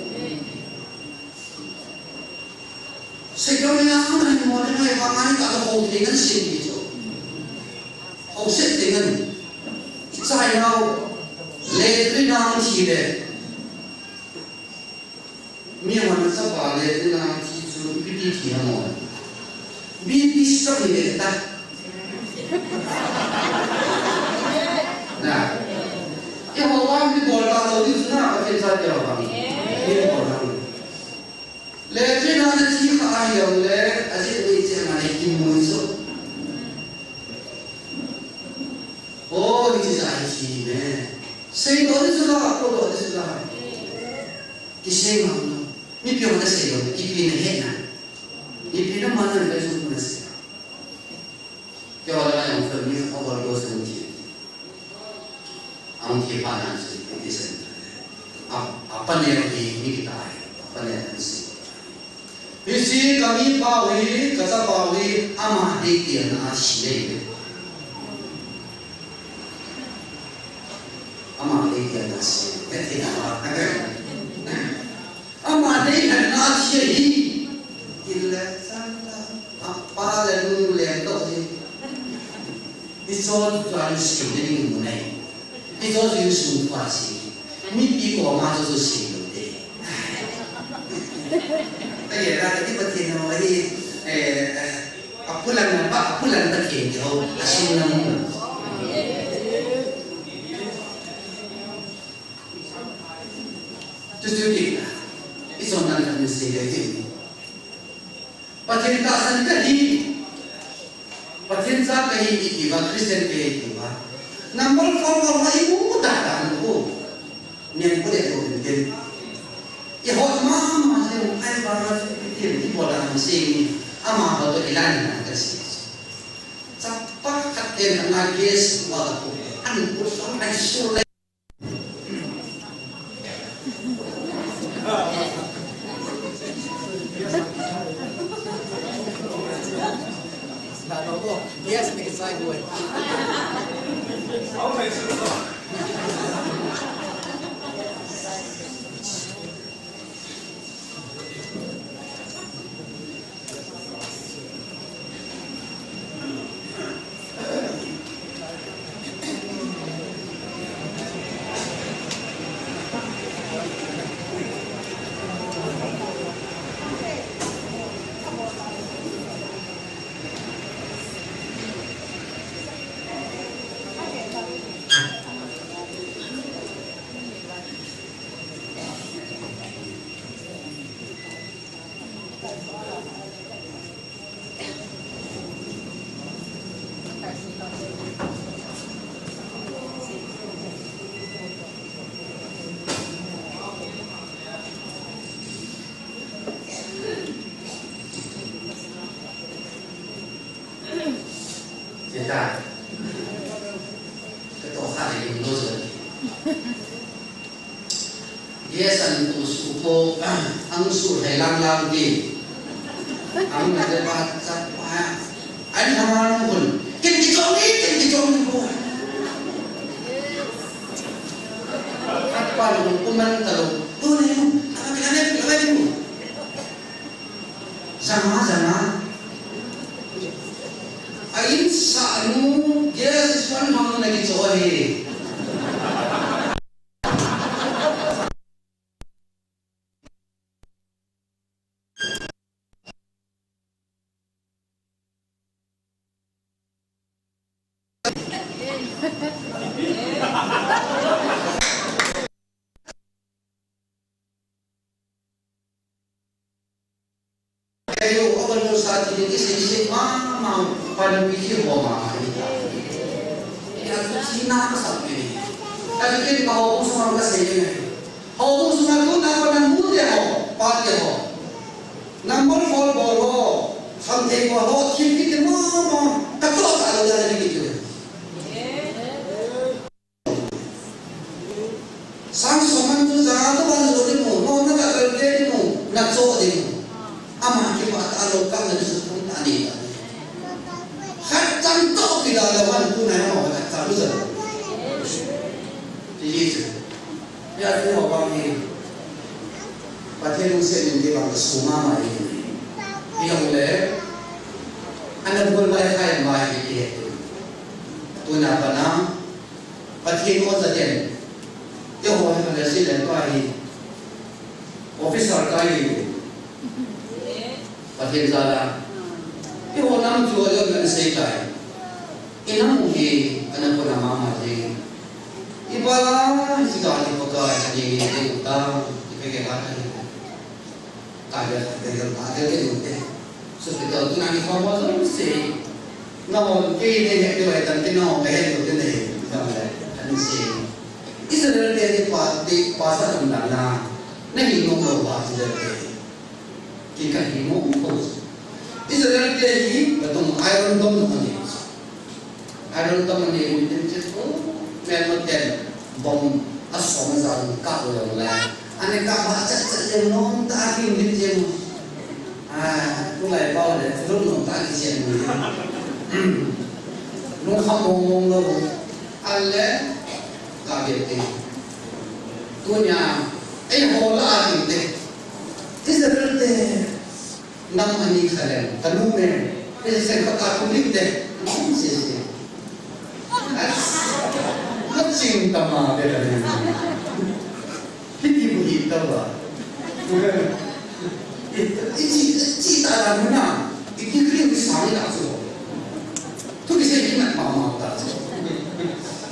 Seidoh le na, ama ni mo le na, pa ngai ka ho thei ngan sei ni chu. Ho sei thei ngan. Ichai nau, le tui nau si le. Mi hon chapa le tina thi chu ipi ti thi ham? B P stroke ni le ta. Na. Eiho vang mi bol ta lou ding chu na, Pathen cha te ho vang. Mi bol ta lou. Le tina na thi kha ahi jong le, ajeh ni che ma ne kimu chu. O, hiche jeh a hi thi ne. Seidoh ding chu la, podoh ding chu la. Kisei ngam lou. Mipi hon asei lou, ipi na hetna. Ipi na man na le jong na sei. Keiho le nga jong family overdose na thi. Ahung thi phat na sei, ti sei. A, apa ne hi mi kita hi. Apa ne na sei. Hiche ka mipau hi, ka chapau hi, ama deitah in athi ahi. Ama deitah in athi. Ka ti na ba? Ama deitah in athi ahi. Kile chan la. Apa le nu le to hi. Hicho chu ahin sei ding mun ahi. Hicho chu insung pa sei. Mipi koma chu chu sei lou te. Ahi, la ka ti Pathen ho ahi, eh, eh, apulan na pa, apulan Pathen ti ho, asung na mun. Chu chu ti. Hicho nan kan sei le ti. Pathen tahsan kahi, Pathen cha kahi, iti uva, Christian kahi iti uva. Number four uva imu tah tah u. Nian ko le ko tin. Ihot mama jeng, ai ba ma tin, ibol a sei ni. Amaho toh ilan na kasei. Chapa khat in ana guest uva ko. An ko sang ai su le. Yes, make it sideways. Kita. Katoh khat le lunglo jo. Yes, an tu su po, ang su hai lang lang di. Ang na de ba cha pa. Ai na ma nu hun. Kin ki chong ni, kin ki chong ni po. At pa lu kuman ta lu. Tu ni lu. Ang ka ne pi lu. Jama, jama. A insung nu, yes, is one hong na ki cho he. Ayo, aban mo sa ti ni, isi, isi, ma, ma, panpi ki ho ma, ma, ni ta. Ni a tu si na ka sa ni. A tu kin ka ho, u sa ka sa ni. Ho, u sa tu na pa na mu te ho, pa te ho. Number four bol ho, sam te ko ho, ki ki te ma, ma, ka to ta lo ya ni ki te. Sang so man tu za to ban zo ni mo, no na ka ka ke ni mo. Pathen lungset in ti bang ka suma ma hi. Hijongle, ana bol vai khai ma hi ti. Tuna pana, Pathen oja den. Eiho hi Malaysia le pa hi. Officer ka hi. Pathen jal a. Eiho nam chu ajon kan sei tai. Inam hi ana puna mama jing. Iba hi ka ti pa ka hi jing ni ta. Ipe ke la ka hi. Ka ya ka ya ka ya ke ni te. So ke ta tu na ni ko mo so se. Na ho ke ni he ke wa tan ke na ho ke he ni te ne. Ka le. Ani se. Israel te ni pa te pa sa tam da na. Na hi no mo ba Israel te. Ki ka hi mo ko. Israel te hi ka tung Iron Dome na ni. Iron Dome ni mun tin che ko. Men mo ten. Bomb a som a jang ka o yong le. Ani ka ba chat chat le nom ta ki ni che mo. A, tu lai pa le, tu nom ta ki che mo. Nung kha mong mong lo. Ale, ka be te. Tunia, eiho la a ti te. Israel te, nam ani kha le, ka nu me, Israel ka ka tu ni te, nam se se. As, na ching ta ma be la ne. Hiti bu hi ta ba. I, i chi, i chi ta la nu na, i ki kri u sa ni la chu. Tu ki se ki na ma ma ta chu.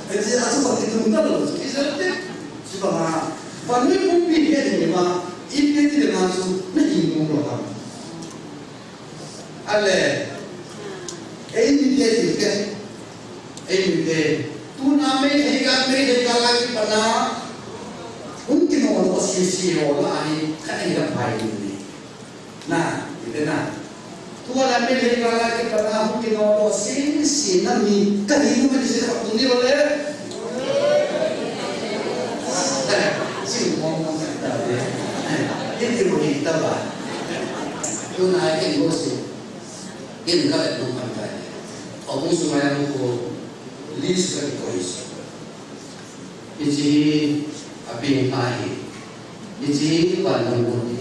I chi a chu ba ki tung ta lo, ki se te. Chuba ma, ba ni pumpi hi ani ma, ipi ti le ma chu, na hi mo lo ha. Ale, eimi te ti te, eimi te. Tuna Meitei gal, Meitei gal a kipat a, hung kino lo sisi ho la hi, ka ei la pai ni. Na, i te na. Tua la Meitei gal a kipat a hung kino lo sisi na mi, ka hi nu mi si ka tu ni lo le. Si mo mo ta de. Ni ti mo ni ta ba. Tuna ai ken lo si. Ken ka le no kan kai. Au su mai ko list ka ko is. Hiche hi a pengtha hi. Hiche hi vannoi got hi.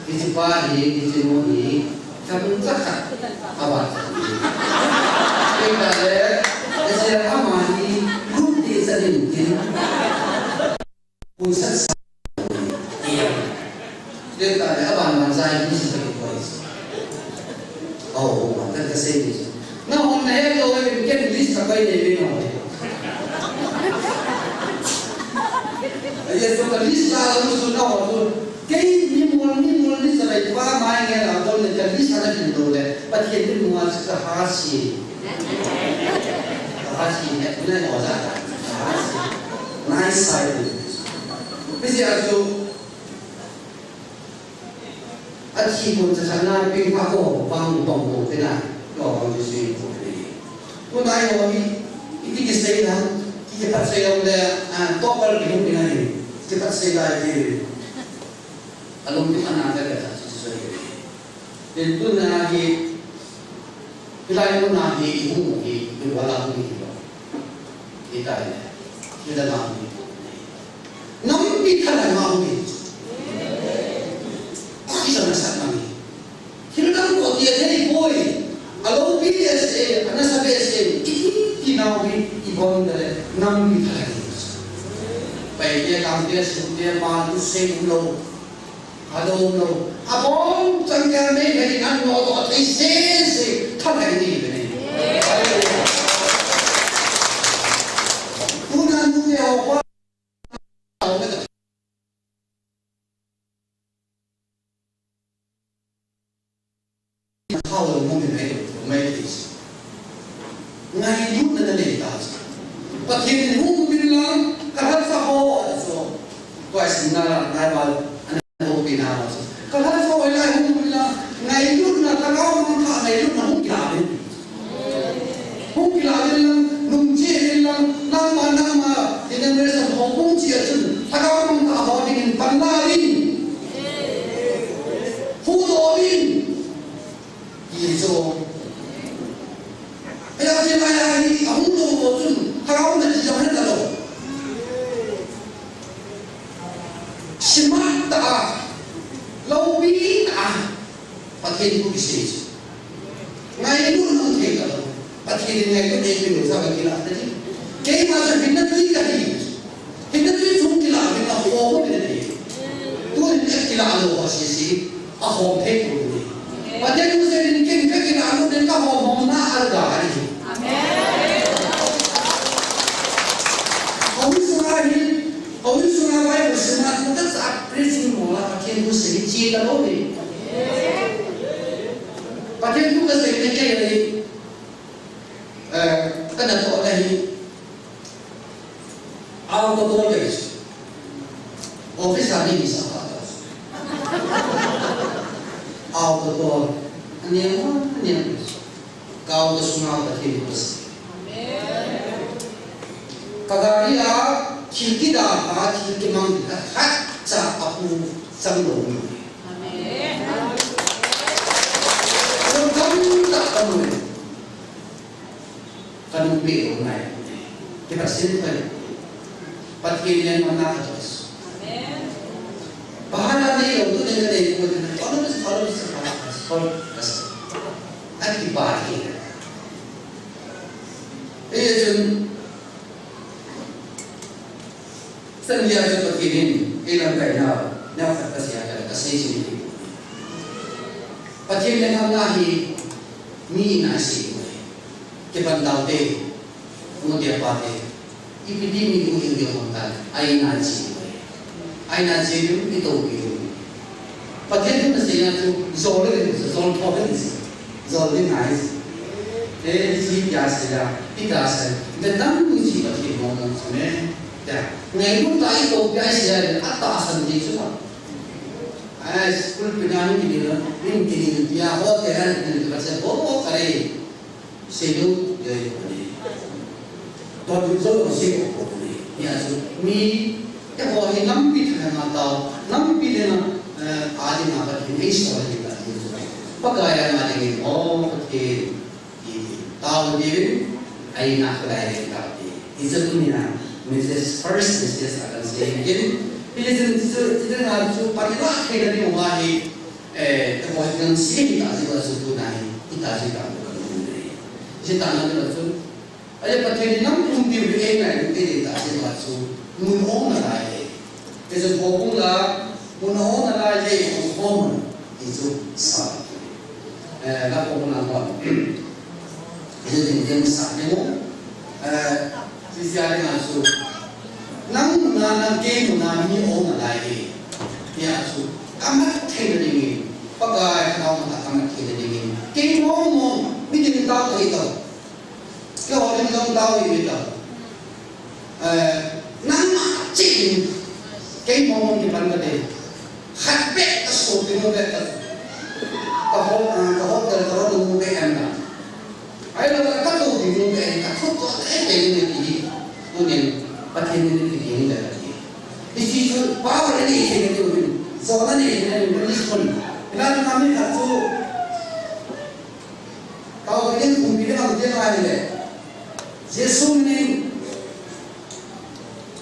Hiche pa hi, hiche nu hi, themcha khat a vat. Pengtha le, hiche ama hi, lut ding chan in tin. Kun sat sa. Iya. Dia tak ada abang bang saya ni satu boys. Oh, kan ka sei ni. Na hon na he lo we ken list ka kai ne be no. Iya, so ka list la lu su na ho tu. Kei ni mo ni mo ni sa lai pa mai nge la don ne ka list na kin do le. Pathen ni mo sa ha si. Ka ha si ne na ho sa. Ka ha si. Nice side. Bisi asu. Athi ko cha cha na pengtha ko bang bang ko te na. Ko bang ji sui ko te. Ko na yo ni, iti ki sei na, ki ki pat sei na le, a, to kal ki hung ni na ni. Ki pat sei na ki. Alom ki ana ka ka sa sui. Tin tuna hi, hilai muna hi, i hung hi, i wala hung hi lo. Hi ta hi, hi la hung hi. Nampi thala hung hi. Hi sa na sa na hi. Hil dang ko tia thei boi. Alo pi S A, ana sa be se. Iti, ti nau hi, i bon da le, nampi thala hi. Pai te, kam te, su te, ma tu se lo. Alo lo. Abon chang ka me he an no to thei se se. Tha he ni be ni. Tuna nu ya pa. Thao lo mo ni mai lo, mai lo. Ngailutna na nei ta. Pathen in hung min lang, ka lhatsa ho, so. Tua sin na la, ngai mal, ana ho pi na la, so. Ka lhatsa ho lai hung min lang, ngailutna, ka ngau mang kha, ngailutna hung kila min. Hung kila min lang, nung che min lang, nangma, nangma, denomination ho hung che a chun, ka ngau mang kha ho ding in pan la min. Hu do min. Ti chu. Aya ti mai a hi a hung lo lo chun, thagau na ti jong hen ta lo. Simat ta a, Loupi tah a Pathen thu kisei chu. Ngailut nung thei talou. Pathen in ngailut eipeh lou jeh a kilah ta ding. Keima chu hinna tui kahi. Hinna tui chung kilah, hinna hom mo ding ahi. Tuin akilah lou ho sese, ahom thei pon ahi. Pathen thu seiding ken kakilah lou ding, kahom homna alga ahi. Amen. Houin sunga hin, houin sunga Bible simna, tu tah a preaching mo la, Pathen thu sei che talou ding. Pathen thu kasei le kei le, eh, kana toh le hi, Auto tol kei. Office a ni sa pa ta. Auto tol. Ani ma, ani ma. Ka auto sunga Pathen thu kasei. Ka gari a thil kida a thil kimang khat cha apu chang lou. Amen. Program ta ka mu. Ka nupi u nai. Kipah sin pai. Pathen lengmang na ka tos. Amen. Bahana nei lou tu nei ka nei ko na. Follow this, follow this, follow this, follow this. Akipa hi. Eh, chun Sunday a chu Pathen in eilamkai nau, nau khat kasei a, kasei chun hi. Pathen lengmang na hi mi in asei u ahi. Kipan dau te, nu te pa te, ipi ti mi u hin ding hon ta, a in a che u ahi. A in a che u, i toupi u. Pathen thu naseina chu, jol le, jol tho le, jol le ngai. Eh, hiche tia seina, ita seina, ve dang ni chi Pathen mong mong chu me. Tia, ngailut tah a i toupi a i sei a, atahsan thei chu ma. Ai, school pina ni kiding, ni kiding tia, hotel a ni kiding tia, ho, ho, kare. Seilou, jai ko ni. Tua tu jo ko sei ko ko ni. Hijeh chun mi, eiho hi nampi thei na tao, nampi le na, eh, a ding a Pathen in eisol ding ahi. Pakai a na ding in, o Pathen, i tao ding, a in a kholai ding tao ding. Hiche tunia, message first message a kan sei ding. Hijeh chun, chu, chu na chu, Pathen a thei na ding u ahi. Eh, ka poi nang si ta si wa chu tu nai, ita si ta ko ka lu nei. Si ta na ka chu. Ai Pathen in nam um diu ri ei nai lu ei ta si wa chu. Mun ong na lai. Ke chu ko kung la, mun ong na lai le ko ko mun. Ti chu sa. Eh, la ko mun na ko. Hijeh in sa ding u. Eh, sisia ding a chu. Nang muna, nang kei muna mi ong nalai e. Tia chu. Ka mat thei na ding e. Pakai ka nau muna ka mat thei na ding e. Kei mong mong, mi ding tao thei tao. Kei ho ding dong tao e tao. Eh, nangma cheh in, kei mong mong kipan kate. Khat beh ka so ti mo beh ka. Ka ho, ah, ka hotel ka ro mo beh em na. Ahilou le ka tou ti mo beh ka thot to te te ni ti. Mo nen Pathen ni ti ti ni da ti. Ti si chu power ni ti ni ti. So na ni ni ni ni khun. Ila na mi ka chu. Tao ka ding kumpi ding a ding a hile. Jesu min in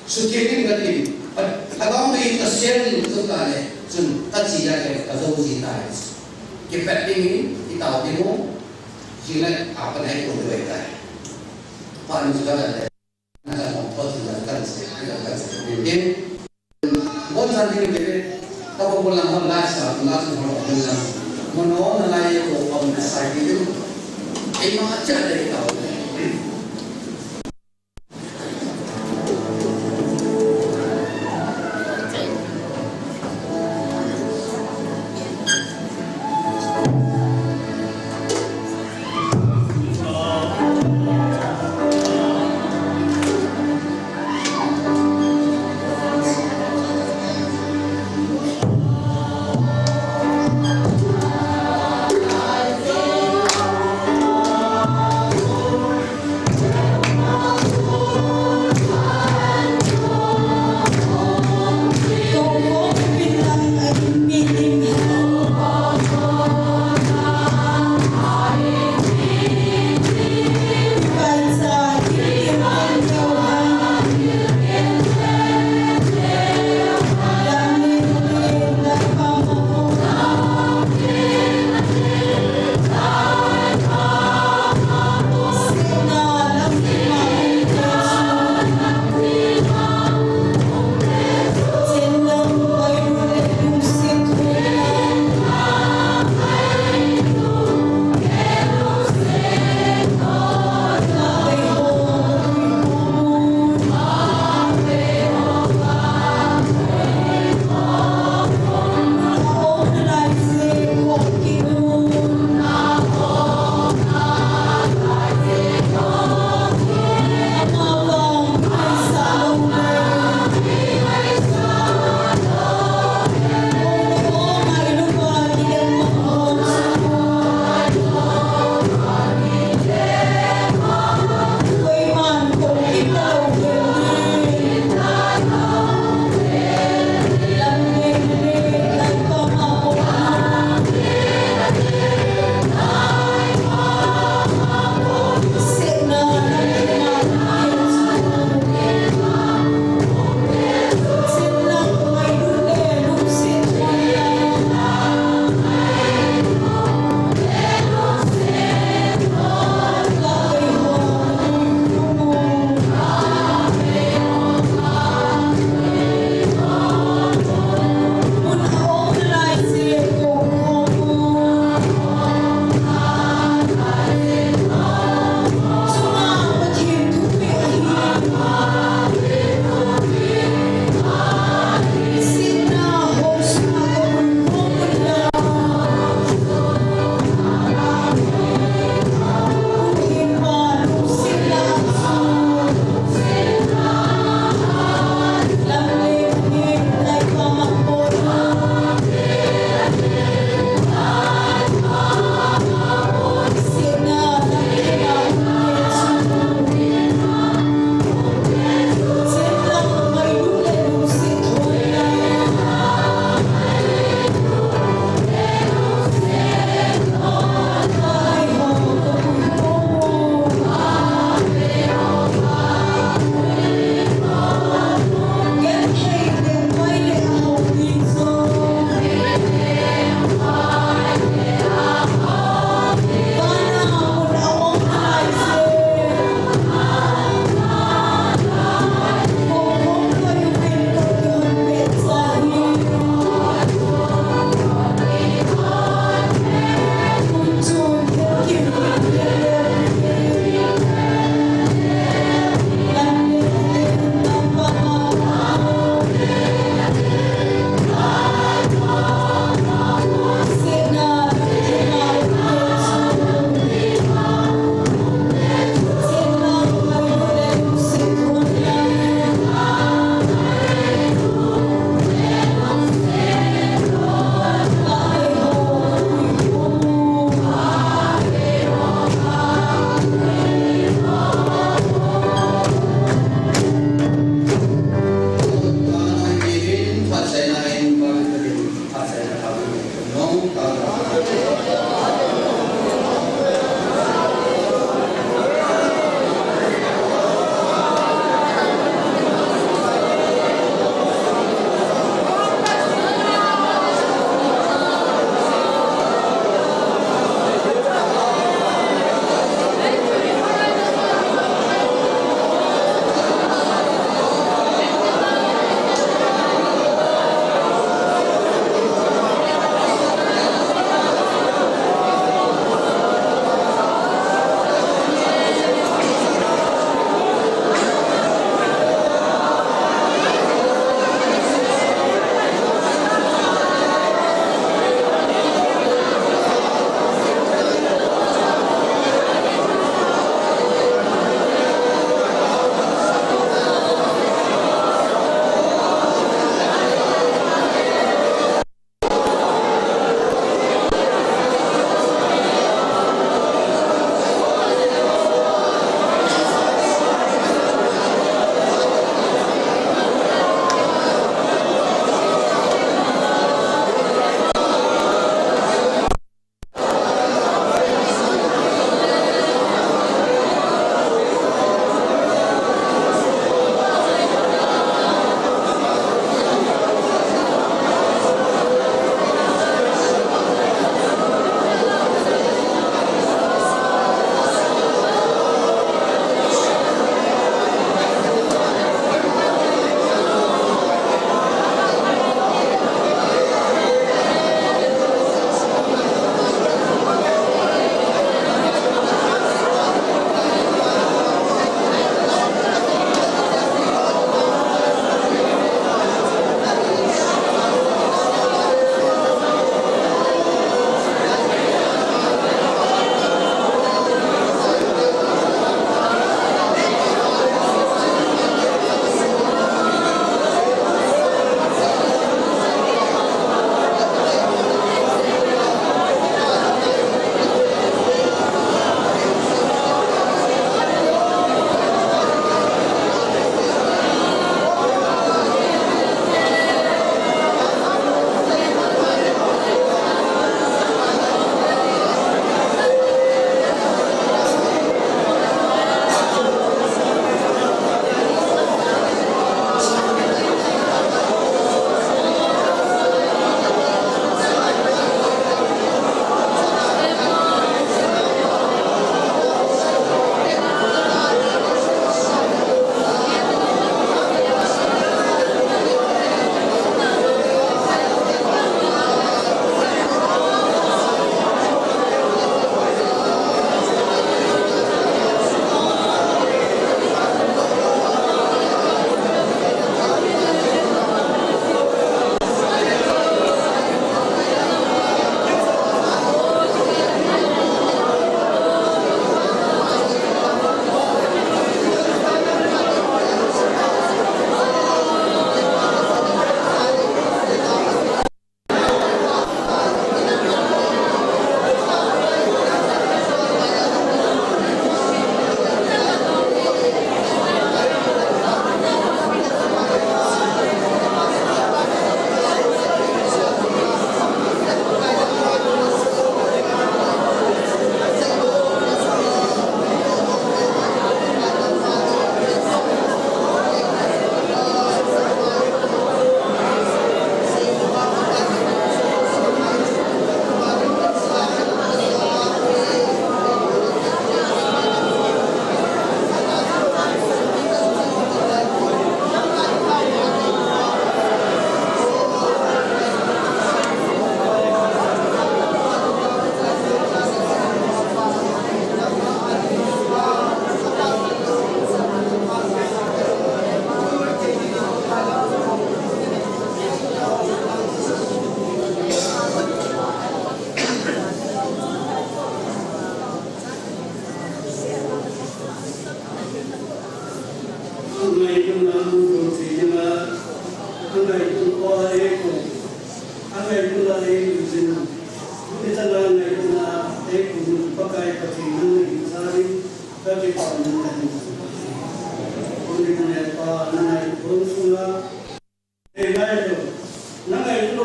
sukhia ding ka tin. Lhagao min in ka share ding ka tin ka le. Chun ka chi a le ka jo ji tai. Kipah ding in i tao ding u. Ji le a pa nai ko doi tai. Pa ni chu ka le. Bon Sunday le, ka bo lang hon la sa, la sa hon la. Mo no na la ye ko pam na sa ki. Ei ma cha de ka.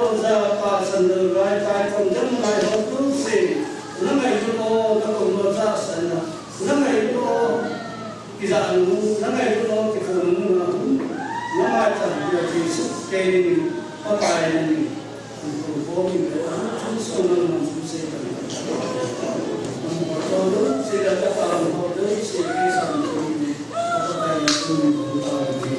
Oja pa san lo rai kai kong jam mai ho tu se. Na ngai lu o, na kong lo ja san na. Na ngai lu o, ki ja lu, na ngai lu o, ki fu lu na. Na ngai ta ya ki su ke ni, pa pa ni. Ku ko ni le, a, tu so na na tu se ka. Ko tu se la ka pa, ko tu se ki sa ni. Pa pa ni tu ni, ku ta ni.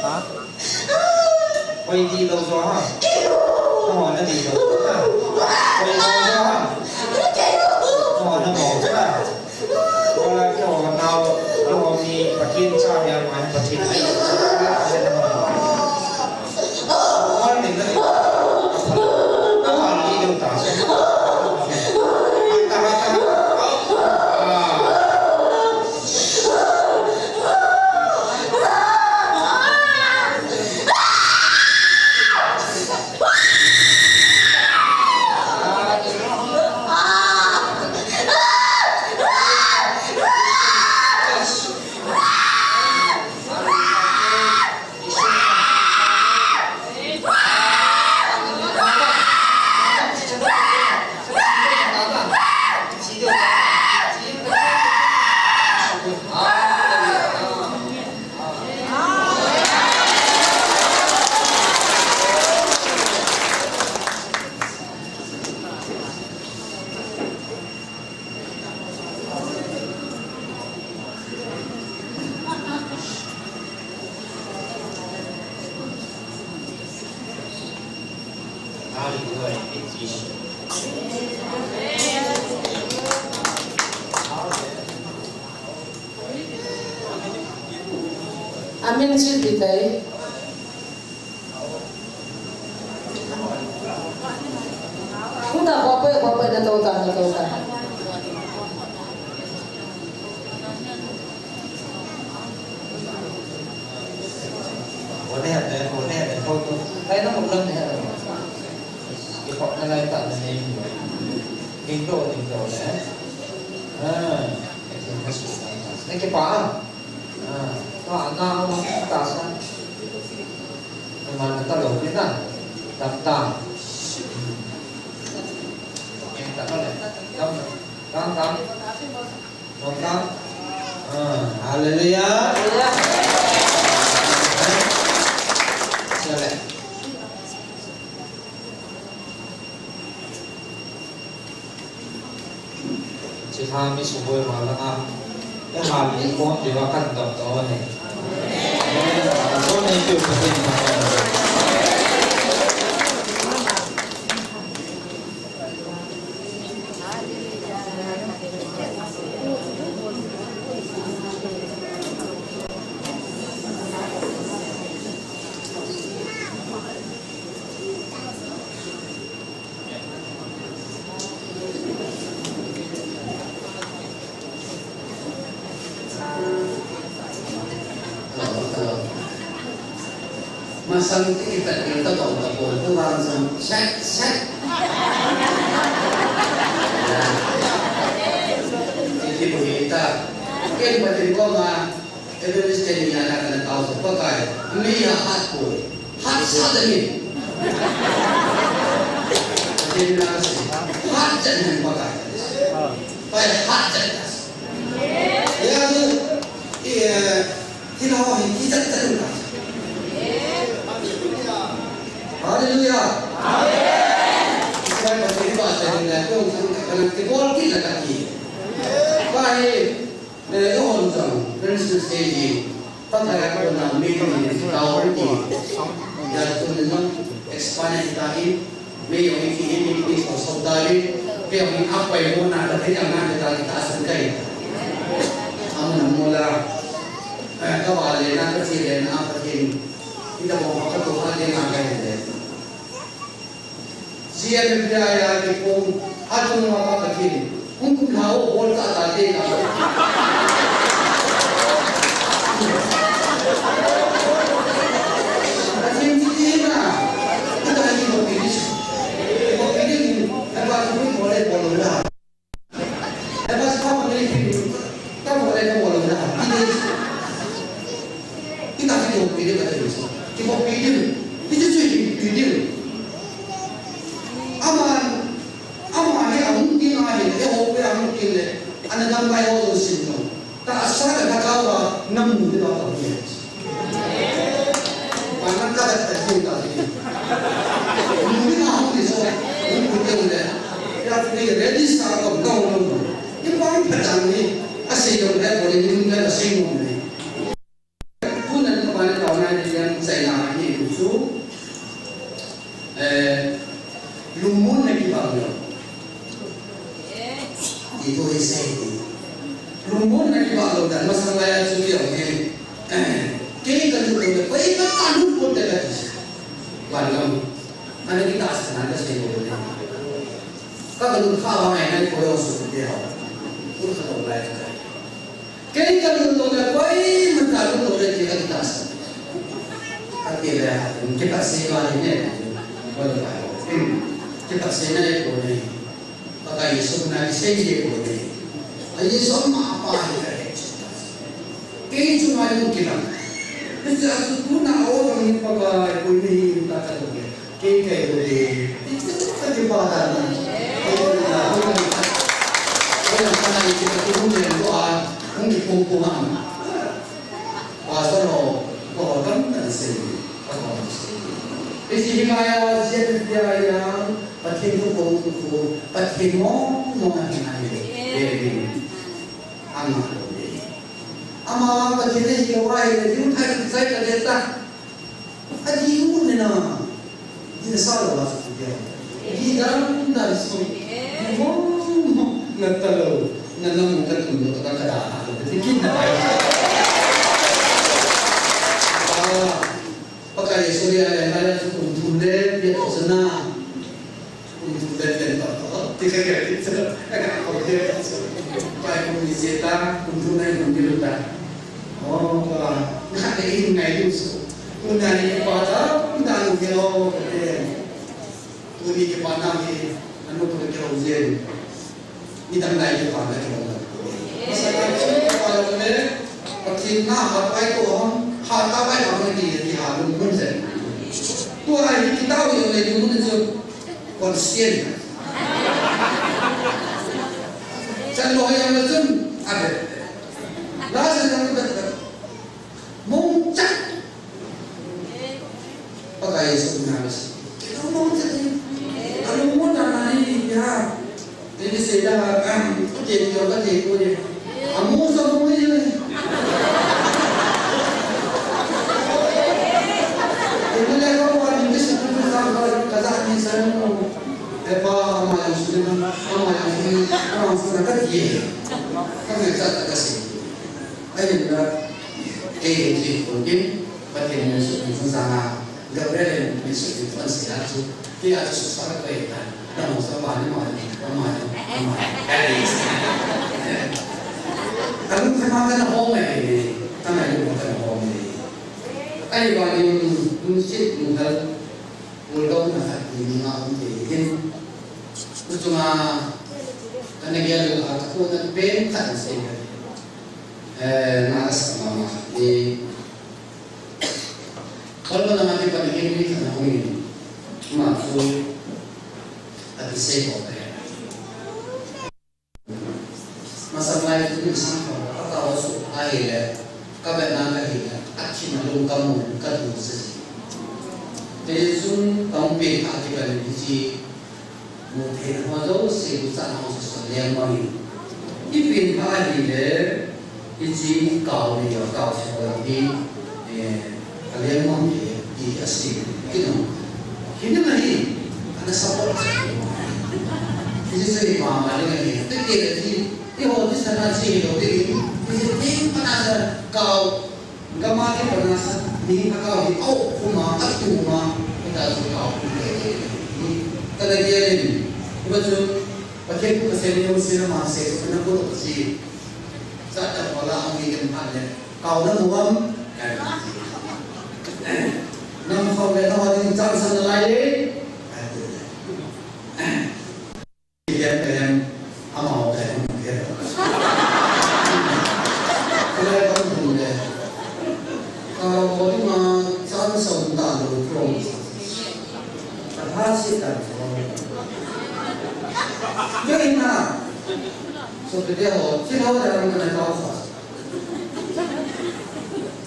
Hah? Koi dih lou jo ha. Koi dih lou jo ha. Koi dih lou jo ha. Koi dih lou jo ha. Koi la koi nao, koi ni Pathen cha ya ma Pathen ai. Koi ni na. Koi ni ta. Ta ta ta. Amen, sweet Peter. Huta, bapwe, bapwe, na tota, na tota. One hande, one hande, photo. Lai na muklam ne. Ipok na lai ta na ne. Ding to, ding to ne. Ah, ito na su. Ne ke pa. Ah, to ana ma ta sa. Mana ta lo ni na. Tam tam. Tam tam. Tam tam. Tam tam. Ah, haleluya. Sele. Chilha mi suboi ma langa. E hal ni kon ti wa kan dam to ne. Kon ne tu pa tin ma. Masang ti kipat kil ta tong ta pon tu vang sung set set. Iti bu hi ta. Ken Pathen koma evangelist teni a na kana tao so Pakai. Mi a hat poi. Hat sa da ni. Pathen na si. Hat jan ni Pakai. Pai hat jan na si. Ya tu. Iya. Kila ho hi kichat chat u ta. Hallelujah. Amen. Israel ba ti ba sa ni na ko sa ka na ti bol ti la ka ti. Ba hi, eh, yo hon sa, Christian stage. Pa ka ya ko na mi ni ta o ti. Ya tu ni na expand ta i. Mei jong i kihei, mei kihei so so ta le, kei jong i apai mo na ta thei jang na ta ta san kai. Amun mo la. Eh, ka va le na, ka chi le na, ka chi. I ta bom ka tu ha le na kai le. Sia le pia ya ki pom, ha tu ma pa ka chi. Hung kum lha o, bol ta ta te ka. Pathen chu ti na. Kita hi mo pi ni. Mo pi ni. Ai ba chu mo le mo lo na. Ai ba chu mo le pi ni. Ka mo le ka mo lo na. Kita hi mo pi ni ka te. Ki mo pi ni. Kita chu pi ni. Aman Ama hi ahung ding ahi, eiho pe ahung ding le, ana dam lai ho lo sin lo. Tahsa le thakao a, na mu ding a ka mu. Pana ka da ta ding ta ding. Mu ding a hung ding so, hung ding le. Ya ni ready sa ko ka hung lo. Ni pa pa chang ni, a sei lo le, ko ni le, a sei mo ni. Tun an ka pa na tao na ni yang chai na ni tu chu. Eh, lungmon na kibang lo. Ti tu hi sei ni. Lungmon na kibang lo dan masang lai a chu ti ang he. Eh, kei ka lut lo, koi ka ka lut ko te ka ti. Wan lo. Ani ki ta sa na ka sei lo ni. Ka ka lut kha ba ngai na ko lo su te ho. Ku ka to lai ka. Kei ka lut lou le, koima cha lut lou le, ti ka ti tahsan. Ka ti le, kipatse ba ni ne, ko le ba. Kipatse na e ko ne. Pakai Jesu na kisei e ko ne. A Jesu ma pa hi ka he. Kei chu ma yu kilang. Kei chu tu na o ni Pakai ko ni ta ka le. Kei kai lo de. Ka kipa dan na. Kei kai lo de. Kei kai lo de. Kei kai lo de. Kei kai lo de. Pastor ho, ko ho kam kan sei. Ko ho sei. Isi hi maya sian dia ya. Pathen ko ko ko. Pathen mo mo na hi na hi. Amen. Ama lo de. Ama Pathen hi wa hi de. Yu thai sai ka de ta. Adi u ne na. Di na sa lo la su dia. Di dan dan su. Di mo mo na ta lo. Na na mo ka tu lo ka ka da. Di kin na. Ah, Pakai Jesu ya ya na ya su kum tu le ya to sana. Kum tu le ya to. Ti ka ya ti sa. Ka ko ya. Pai kum ni se ta kum tu na kum ni ta. Oh, ka, na, eh, ngai lu su. Tuna ni pa ta, tuna lu ke lo, eh. Tuni ke pa na ke, anu ko ke lo zen. Ni dang dai ke pa na ke lo. Masa ka chi ke pa lo le, pa tin na ha pai ko hom, ha ta pai ko hom ni, ni ha lu mun zen. Tu ai ki tau yo le lu mun zen. Conscient. Chan lo yang le zen. Abe. Last time that, that mongcha. Pakai Jesu na si. Kilo mongcha ni. Alo mo na na ni ya. Ni ni se da, um, ke ni ka te ko ni. Amo sa mo ni. Ni le ko wa ni se tu sa ka ka za ni sa mo. E pa ama ya su na, ama ya su na, ama su na ka ti. Ka me sa ta ka si. Ahin na, kei hin ti ko kin, Pathen min sut min sung sanga, Gabriel min sut min sung sia chu, kei a chu sut sa ka kei ta, na mo sa pa ni ma ni, ma ni, ma ni, at least. Ka lung ka ma ka na hong mai ni, ka na yung ka na hong mai. Ai ba ni, Lungset, lunghel, puldonna khat ni nga um thei hin. Tuchunga kana gel a ka kona pen khat in sei ka. Eh, na ka sa mama ni. Kol ko na ma ti pa ni hin ni kana hung in. Ma tu. Ati sei ko ka. Masang lai tu ni sang ko ka ta wa su a hi le. Ka be na ka hi le. A thi na lung ka mu ka du se. Te sun ka mu pe ka ti ka ni ji. Mu thei na ho jouse, gucha na ho jouse lengmang in. I pin pha hi le, i chi kau ni yo, kau se ho hi, eh, a lengmang hi, i a si, ki no. Hi ni ma hi, ana support. Hi si se ma ma ni hi, te ke le hi, i ho di sa na chi lo di, i si ting pa na sa kau. Gama ke panasa, ni ka kau hi au, kuma, atu ma, kita su kau, ni, ka da dia ni, kuma su, pa ke ku ka se ni, si na ma se, su na ku si, sa ta pa la, ang ni kan pa le, kau na muam, kan. Nam kau le, na wa ni, chang san na lai le, Hian ka hian, amaho ka hian ka hian. Kule ka hung le. Ka body ma chan sa um ta lo from. Ka tha si ta lo. Yo ina. So today ho, si ho da ka na ta sa.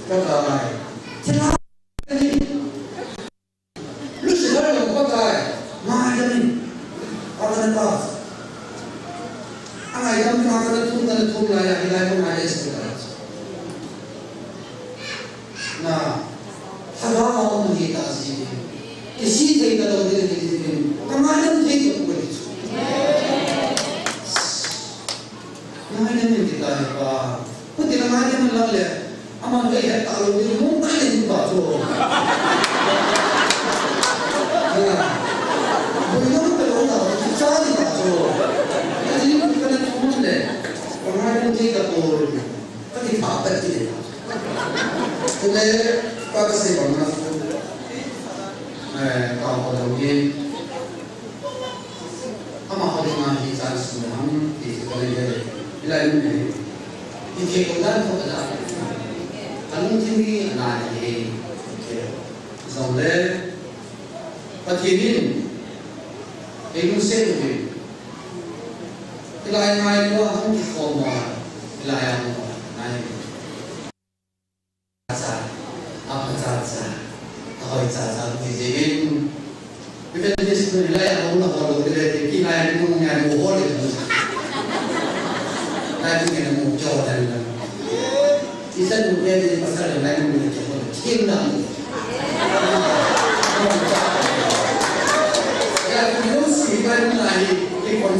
Ka ka lai. Si ho. Lucifer jong Pakai, ngaidam in, a kana ta. A ngaidam in, a kana thum, kana thum lai a, hilai mun a, yes, kana. Na, Haggai a um hi ta si. Kisi thei ta lo, thei, thei, thei, thei. Ka ngaidam thei ta ko ni. Ngaidam in kita hi pa. Kuti la ngaidam in lang le. Aman le het ta lo ni mong ta le ni ba chu. Ya. Bui nang ta lo ta, cha ni ba chu. Ni ka na thum le. Ka ngaidam thei ta ko. Ka ti pha ta ti le. Tule, pa ka sei bang na. Eh, ka ko lo ni. Amaho dinga hi chan sung le ham ti ka le le. Hilai mun hi. Hi thei ko dan ko da. Ka lungthim hi ana hi. Jongle Pathen in ei lungset uvin. Hilai ngai lua hung kikhom mo. Hilai a mo. Ngai. Cha, a pha cha cha, a hoi cha cha, ti jeh in. Evangelist nu lai a hung na hol lo, ti le, ti ki lai nu ngai mu hol le. Lai nu ngai mu jo dan la. Isa nu ke ni pasal lai nu ngai jo hol, kin na mu. Ya, tu si lai nu lai, ki kon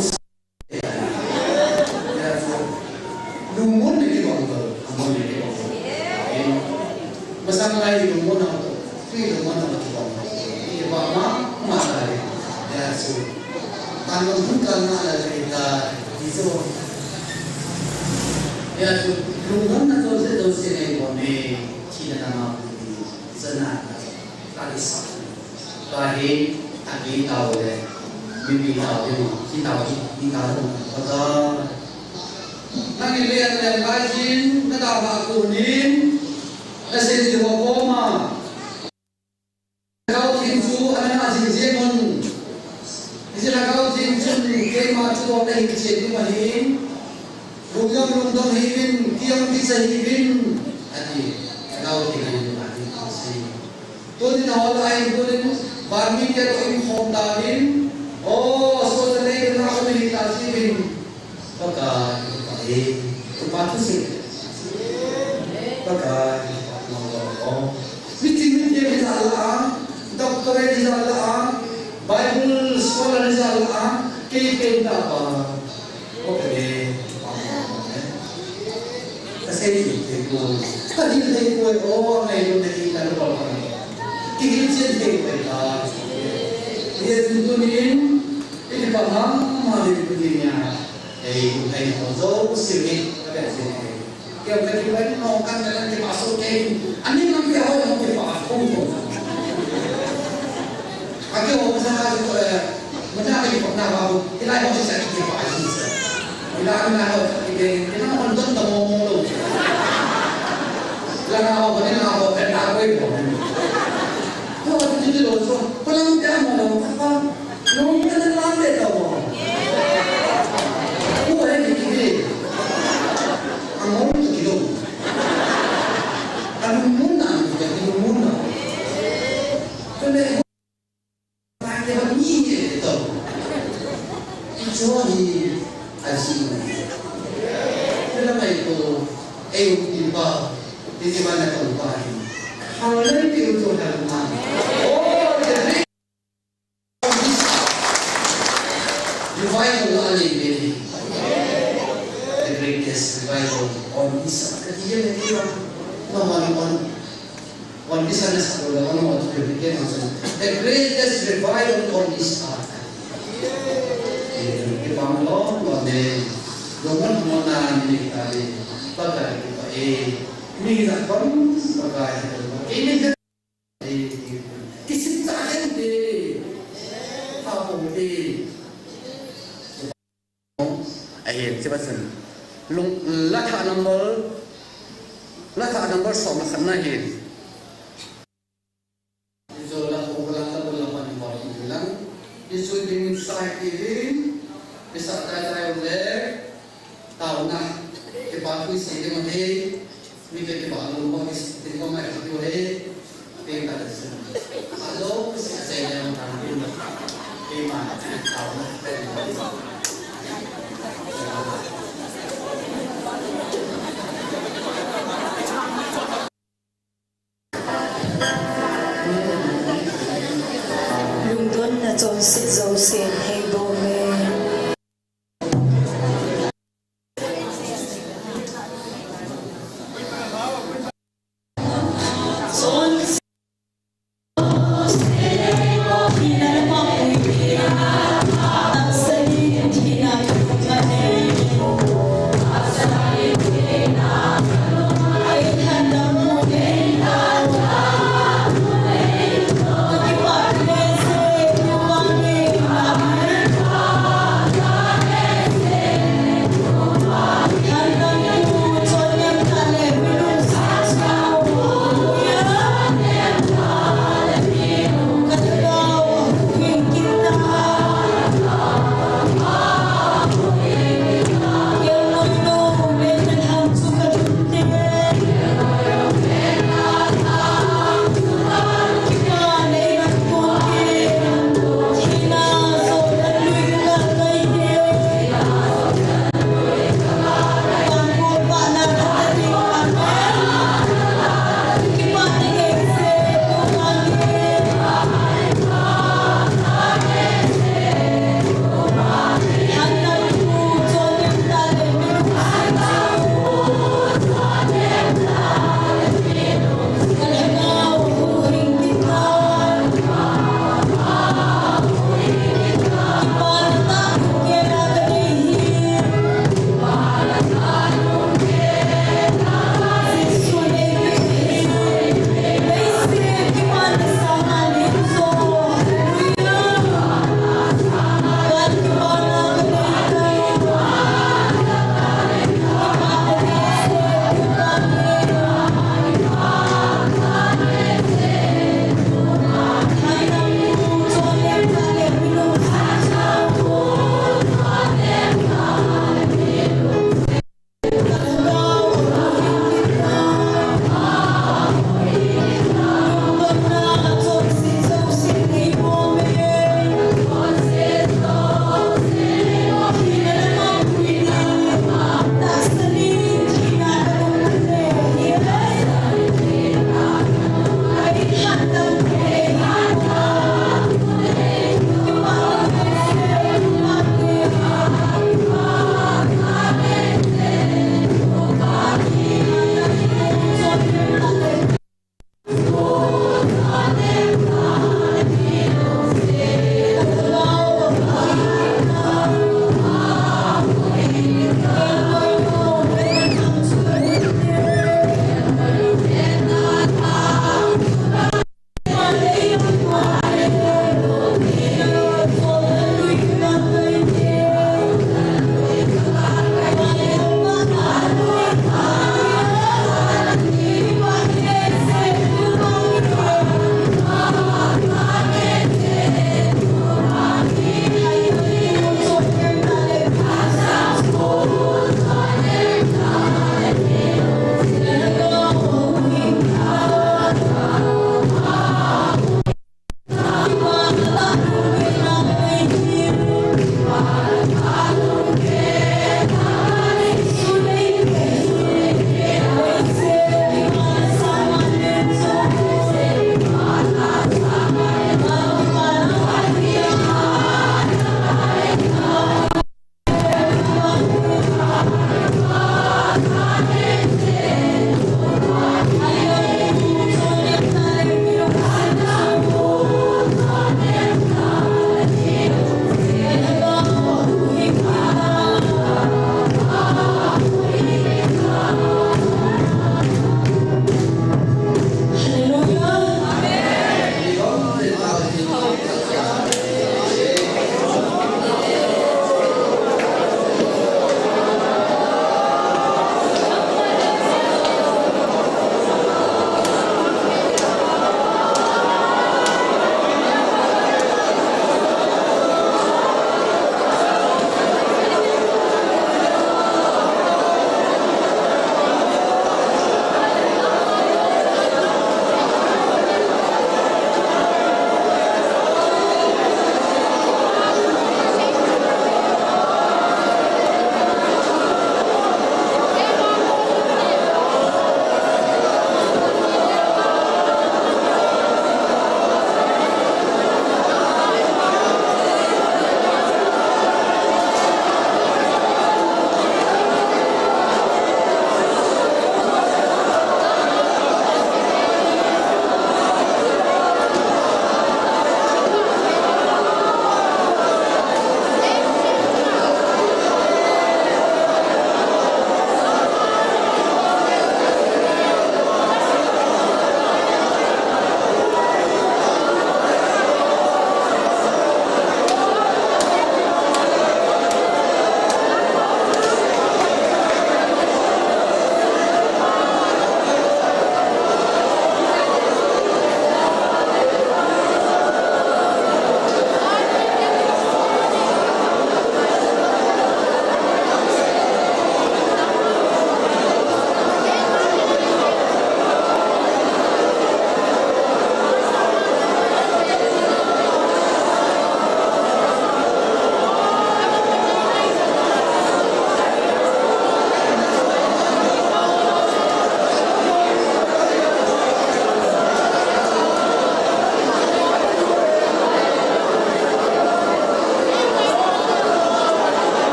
Lungmon le kibang to, lungmon le kibang to. Masang lai lungmon na to, tui lungmon na kibang to. Kibang ma, ma lai. Ya su. Tan lungmon kan na la le ta, iso. Ya su. Lungmon na to se to se ne ko me, chi na ma. Sana, tadi sa. Tahi, tadi tau le. Mimi tau le, ti tau, ti tau le. Kata. Nang ile an le lai jin, na tau ha kunin, na se ji ho koma. Kau tin chu, ana na jin jin mun. Isi na kau tin chun, keima chu ko na hin chen tu ma hin. Lungdam lungdam hi vin, kiang ki sa hi vin. Ati, kau tin hin ati sa hi. Tunin hol a hin, tunin van mite toh in khom tauvin. O, so ta nei na um hi ta si vin. Pakai, Pakai, Pakai thu si. Pakai, Pakai, Pakai. Mitin mite hi jal a, doctorate hi jal a, Bible scholar hi jal a, kei kei ta pa. Okay. Ka sei thei thei poi. Ka hil thei poi, o, ngai lo na hi ka lo pa. Ki hil chen thei poi ka. Ye tu tu ni in, i pa ma, ma de tu ni ya. Ei, ei, ko zo, si ni, ka be chen thei. Kei ka ki bai no kan na ki pa so ke. Ani nam ke ho, no ke pa, ko ko. Aki ho masa ka ko, eh, masa ka ko na ba ko, ila ho sa ki pa si sa. Ila na ho ki de, ila ho don ta mo mo lo. Ila na ho ni na ho, eh, na ko ko. Ho ti ti lo so, ko lang ta mo lo, pa. Nung ka na lang de ta mo. Ko eh ki de. Ang mo ki do. Ang mo na, ki mo na. Ko ne Pai te ba mi ni to. I cho hi a si na. Te la mai ko e u ti ba. Te ti ba na to ba hi. How le ti u to ha na. Oh, the great revival a le be. The greatest revival on this earth. Ka ti ye le ti ba. No one on On this earth, on what you became also. The greatest revival on this earth. Kipam lo, lo de. Lo mon mo na ni ta de. Pakai ki pa e. Ni na kon pakai ki pa e. Ni na e. Kisin ta de. Ha po de. Ahin, hiche pa chun. Lung, la thah number, la thah number som le khat na hin. Hichu la thah, la thah, la thah number hi lang. Hichu ding sai ki hin. Pisa tai tai le. Taona. Kipa tui sei ding ahi. Mi te kipa lungmong, mi te kipa mai kipa he, pe ka le sin. Alo, si se le ma ta ni. Pe ma, ta ma, pe ma. Lungdonna chonset jouse thei bou me.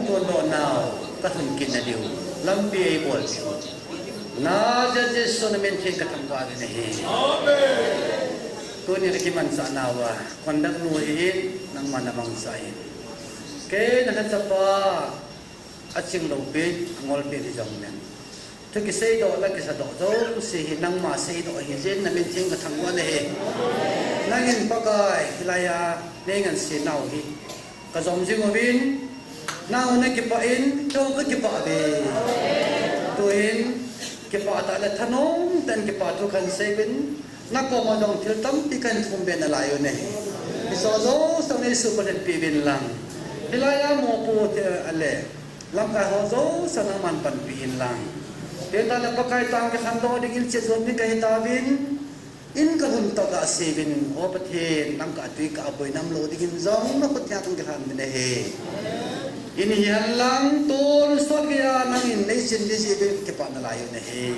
Tun lo nau, ka thun kit na diu, lampi ei bol diu. Nazareth Jesu na min theng ka thangvah in ahi. Tuni na kimanchah nauva, conduct nu hi in, nangma na mangcha in. Kei na na chapa, aching lou pi, angol pi di jong nen. Thu kiseidoh la kisadoh jouse hi nangma seidoh ahi jeh in na min theng ka thangvah in ahi. Nangin Pakai, hilai a, nei ngansi nau hi. Ka jom jing uvin, nau na kipah in, kei ka kipah ve. Tuin, kipah tah le thanom tah in kipa thu kan sei uvin, na koma jong thil tampi kan thum be nalai u ahi. Hiche jouse nei suhpatpi uvin lang. Hilai a mopo te ale, lamkai ho jouse nangman panpi in lang. Tita le Pakai tang kikhandoh dingin che jom ni kahi tauvin. In ka hun toh gasei uvin, O Pathen, nang ka tui ka aboi nam lou dingin jong na khut theng kong kilhan uvin ahi. In hihen lang tonsot geiya nangin nei chin di jeh uvin kipa nalai u ahi.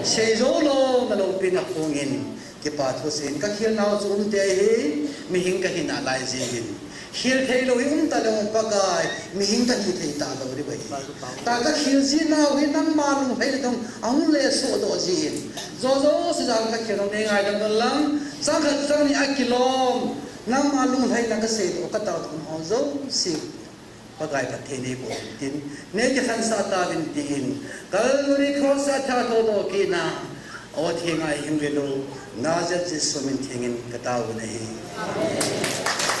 Sei jou lou na loupina kong in kipa thu seiyin ka khel nau chu umte ahi, mihing ka hi nalai jeh in. Khel thei lou hi um talou Pakai, mihing ka hi thei talou diu ahi. Tua ka khel ji nau hi nangma lunglhai le dong, ahung le sodoh jin. Jouse jong ka khel nau nei ngaidam un lang, chang khat chang ni a kilom, nangma lunglhai na ka seidoh ka tao dong ho jouse. Pakai Pathen nei bou tin, nei kikhansah tauvin tin, Calvary Cross a thatho doh kit na, O Theng a hing ve lou, Nazareth Jesu min theng in ka tao u ahi.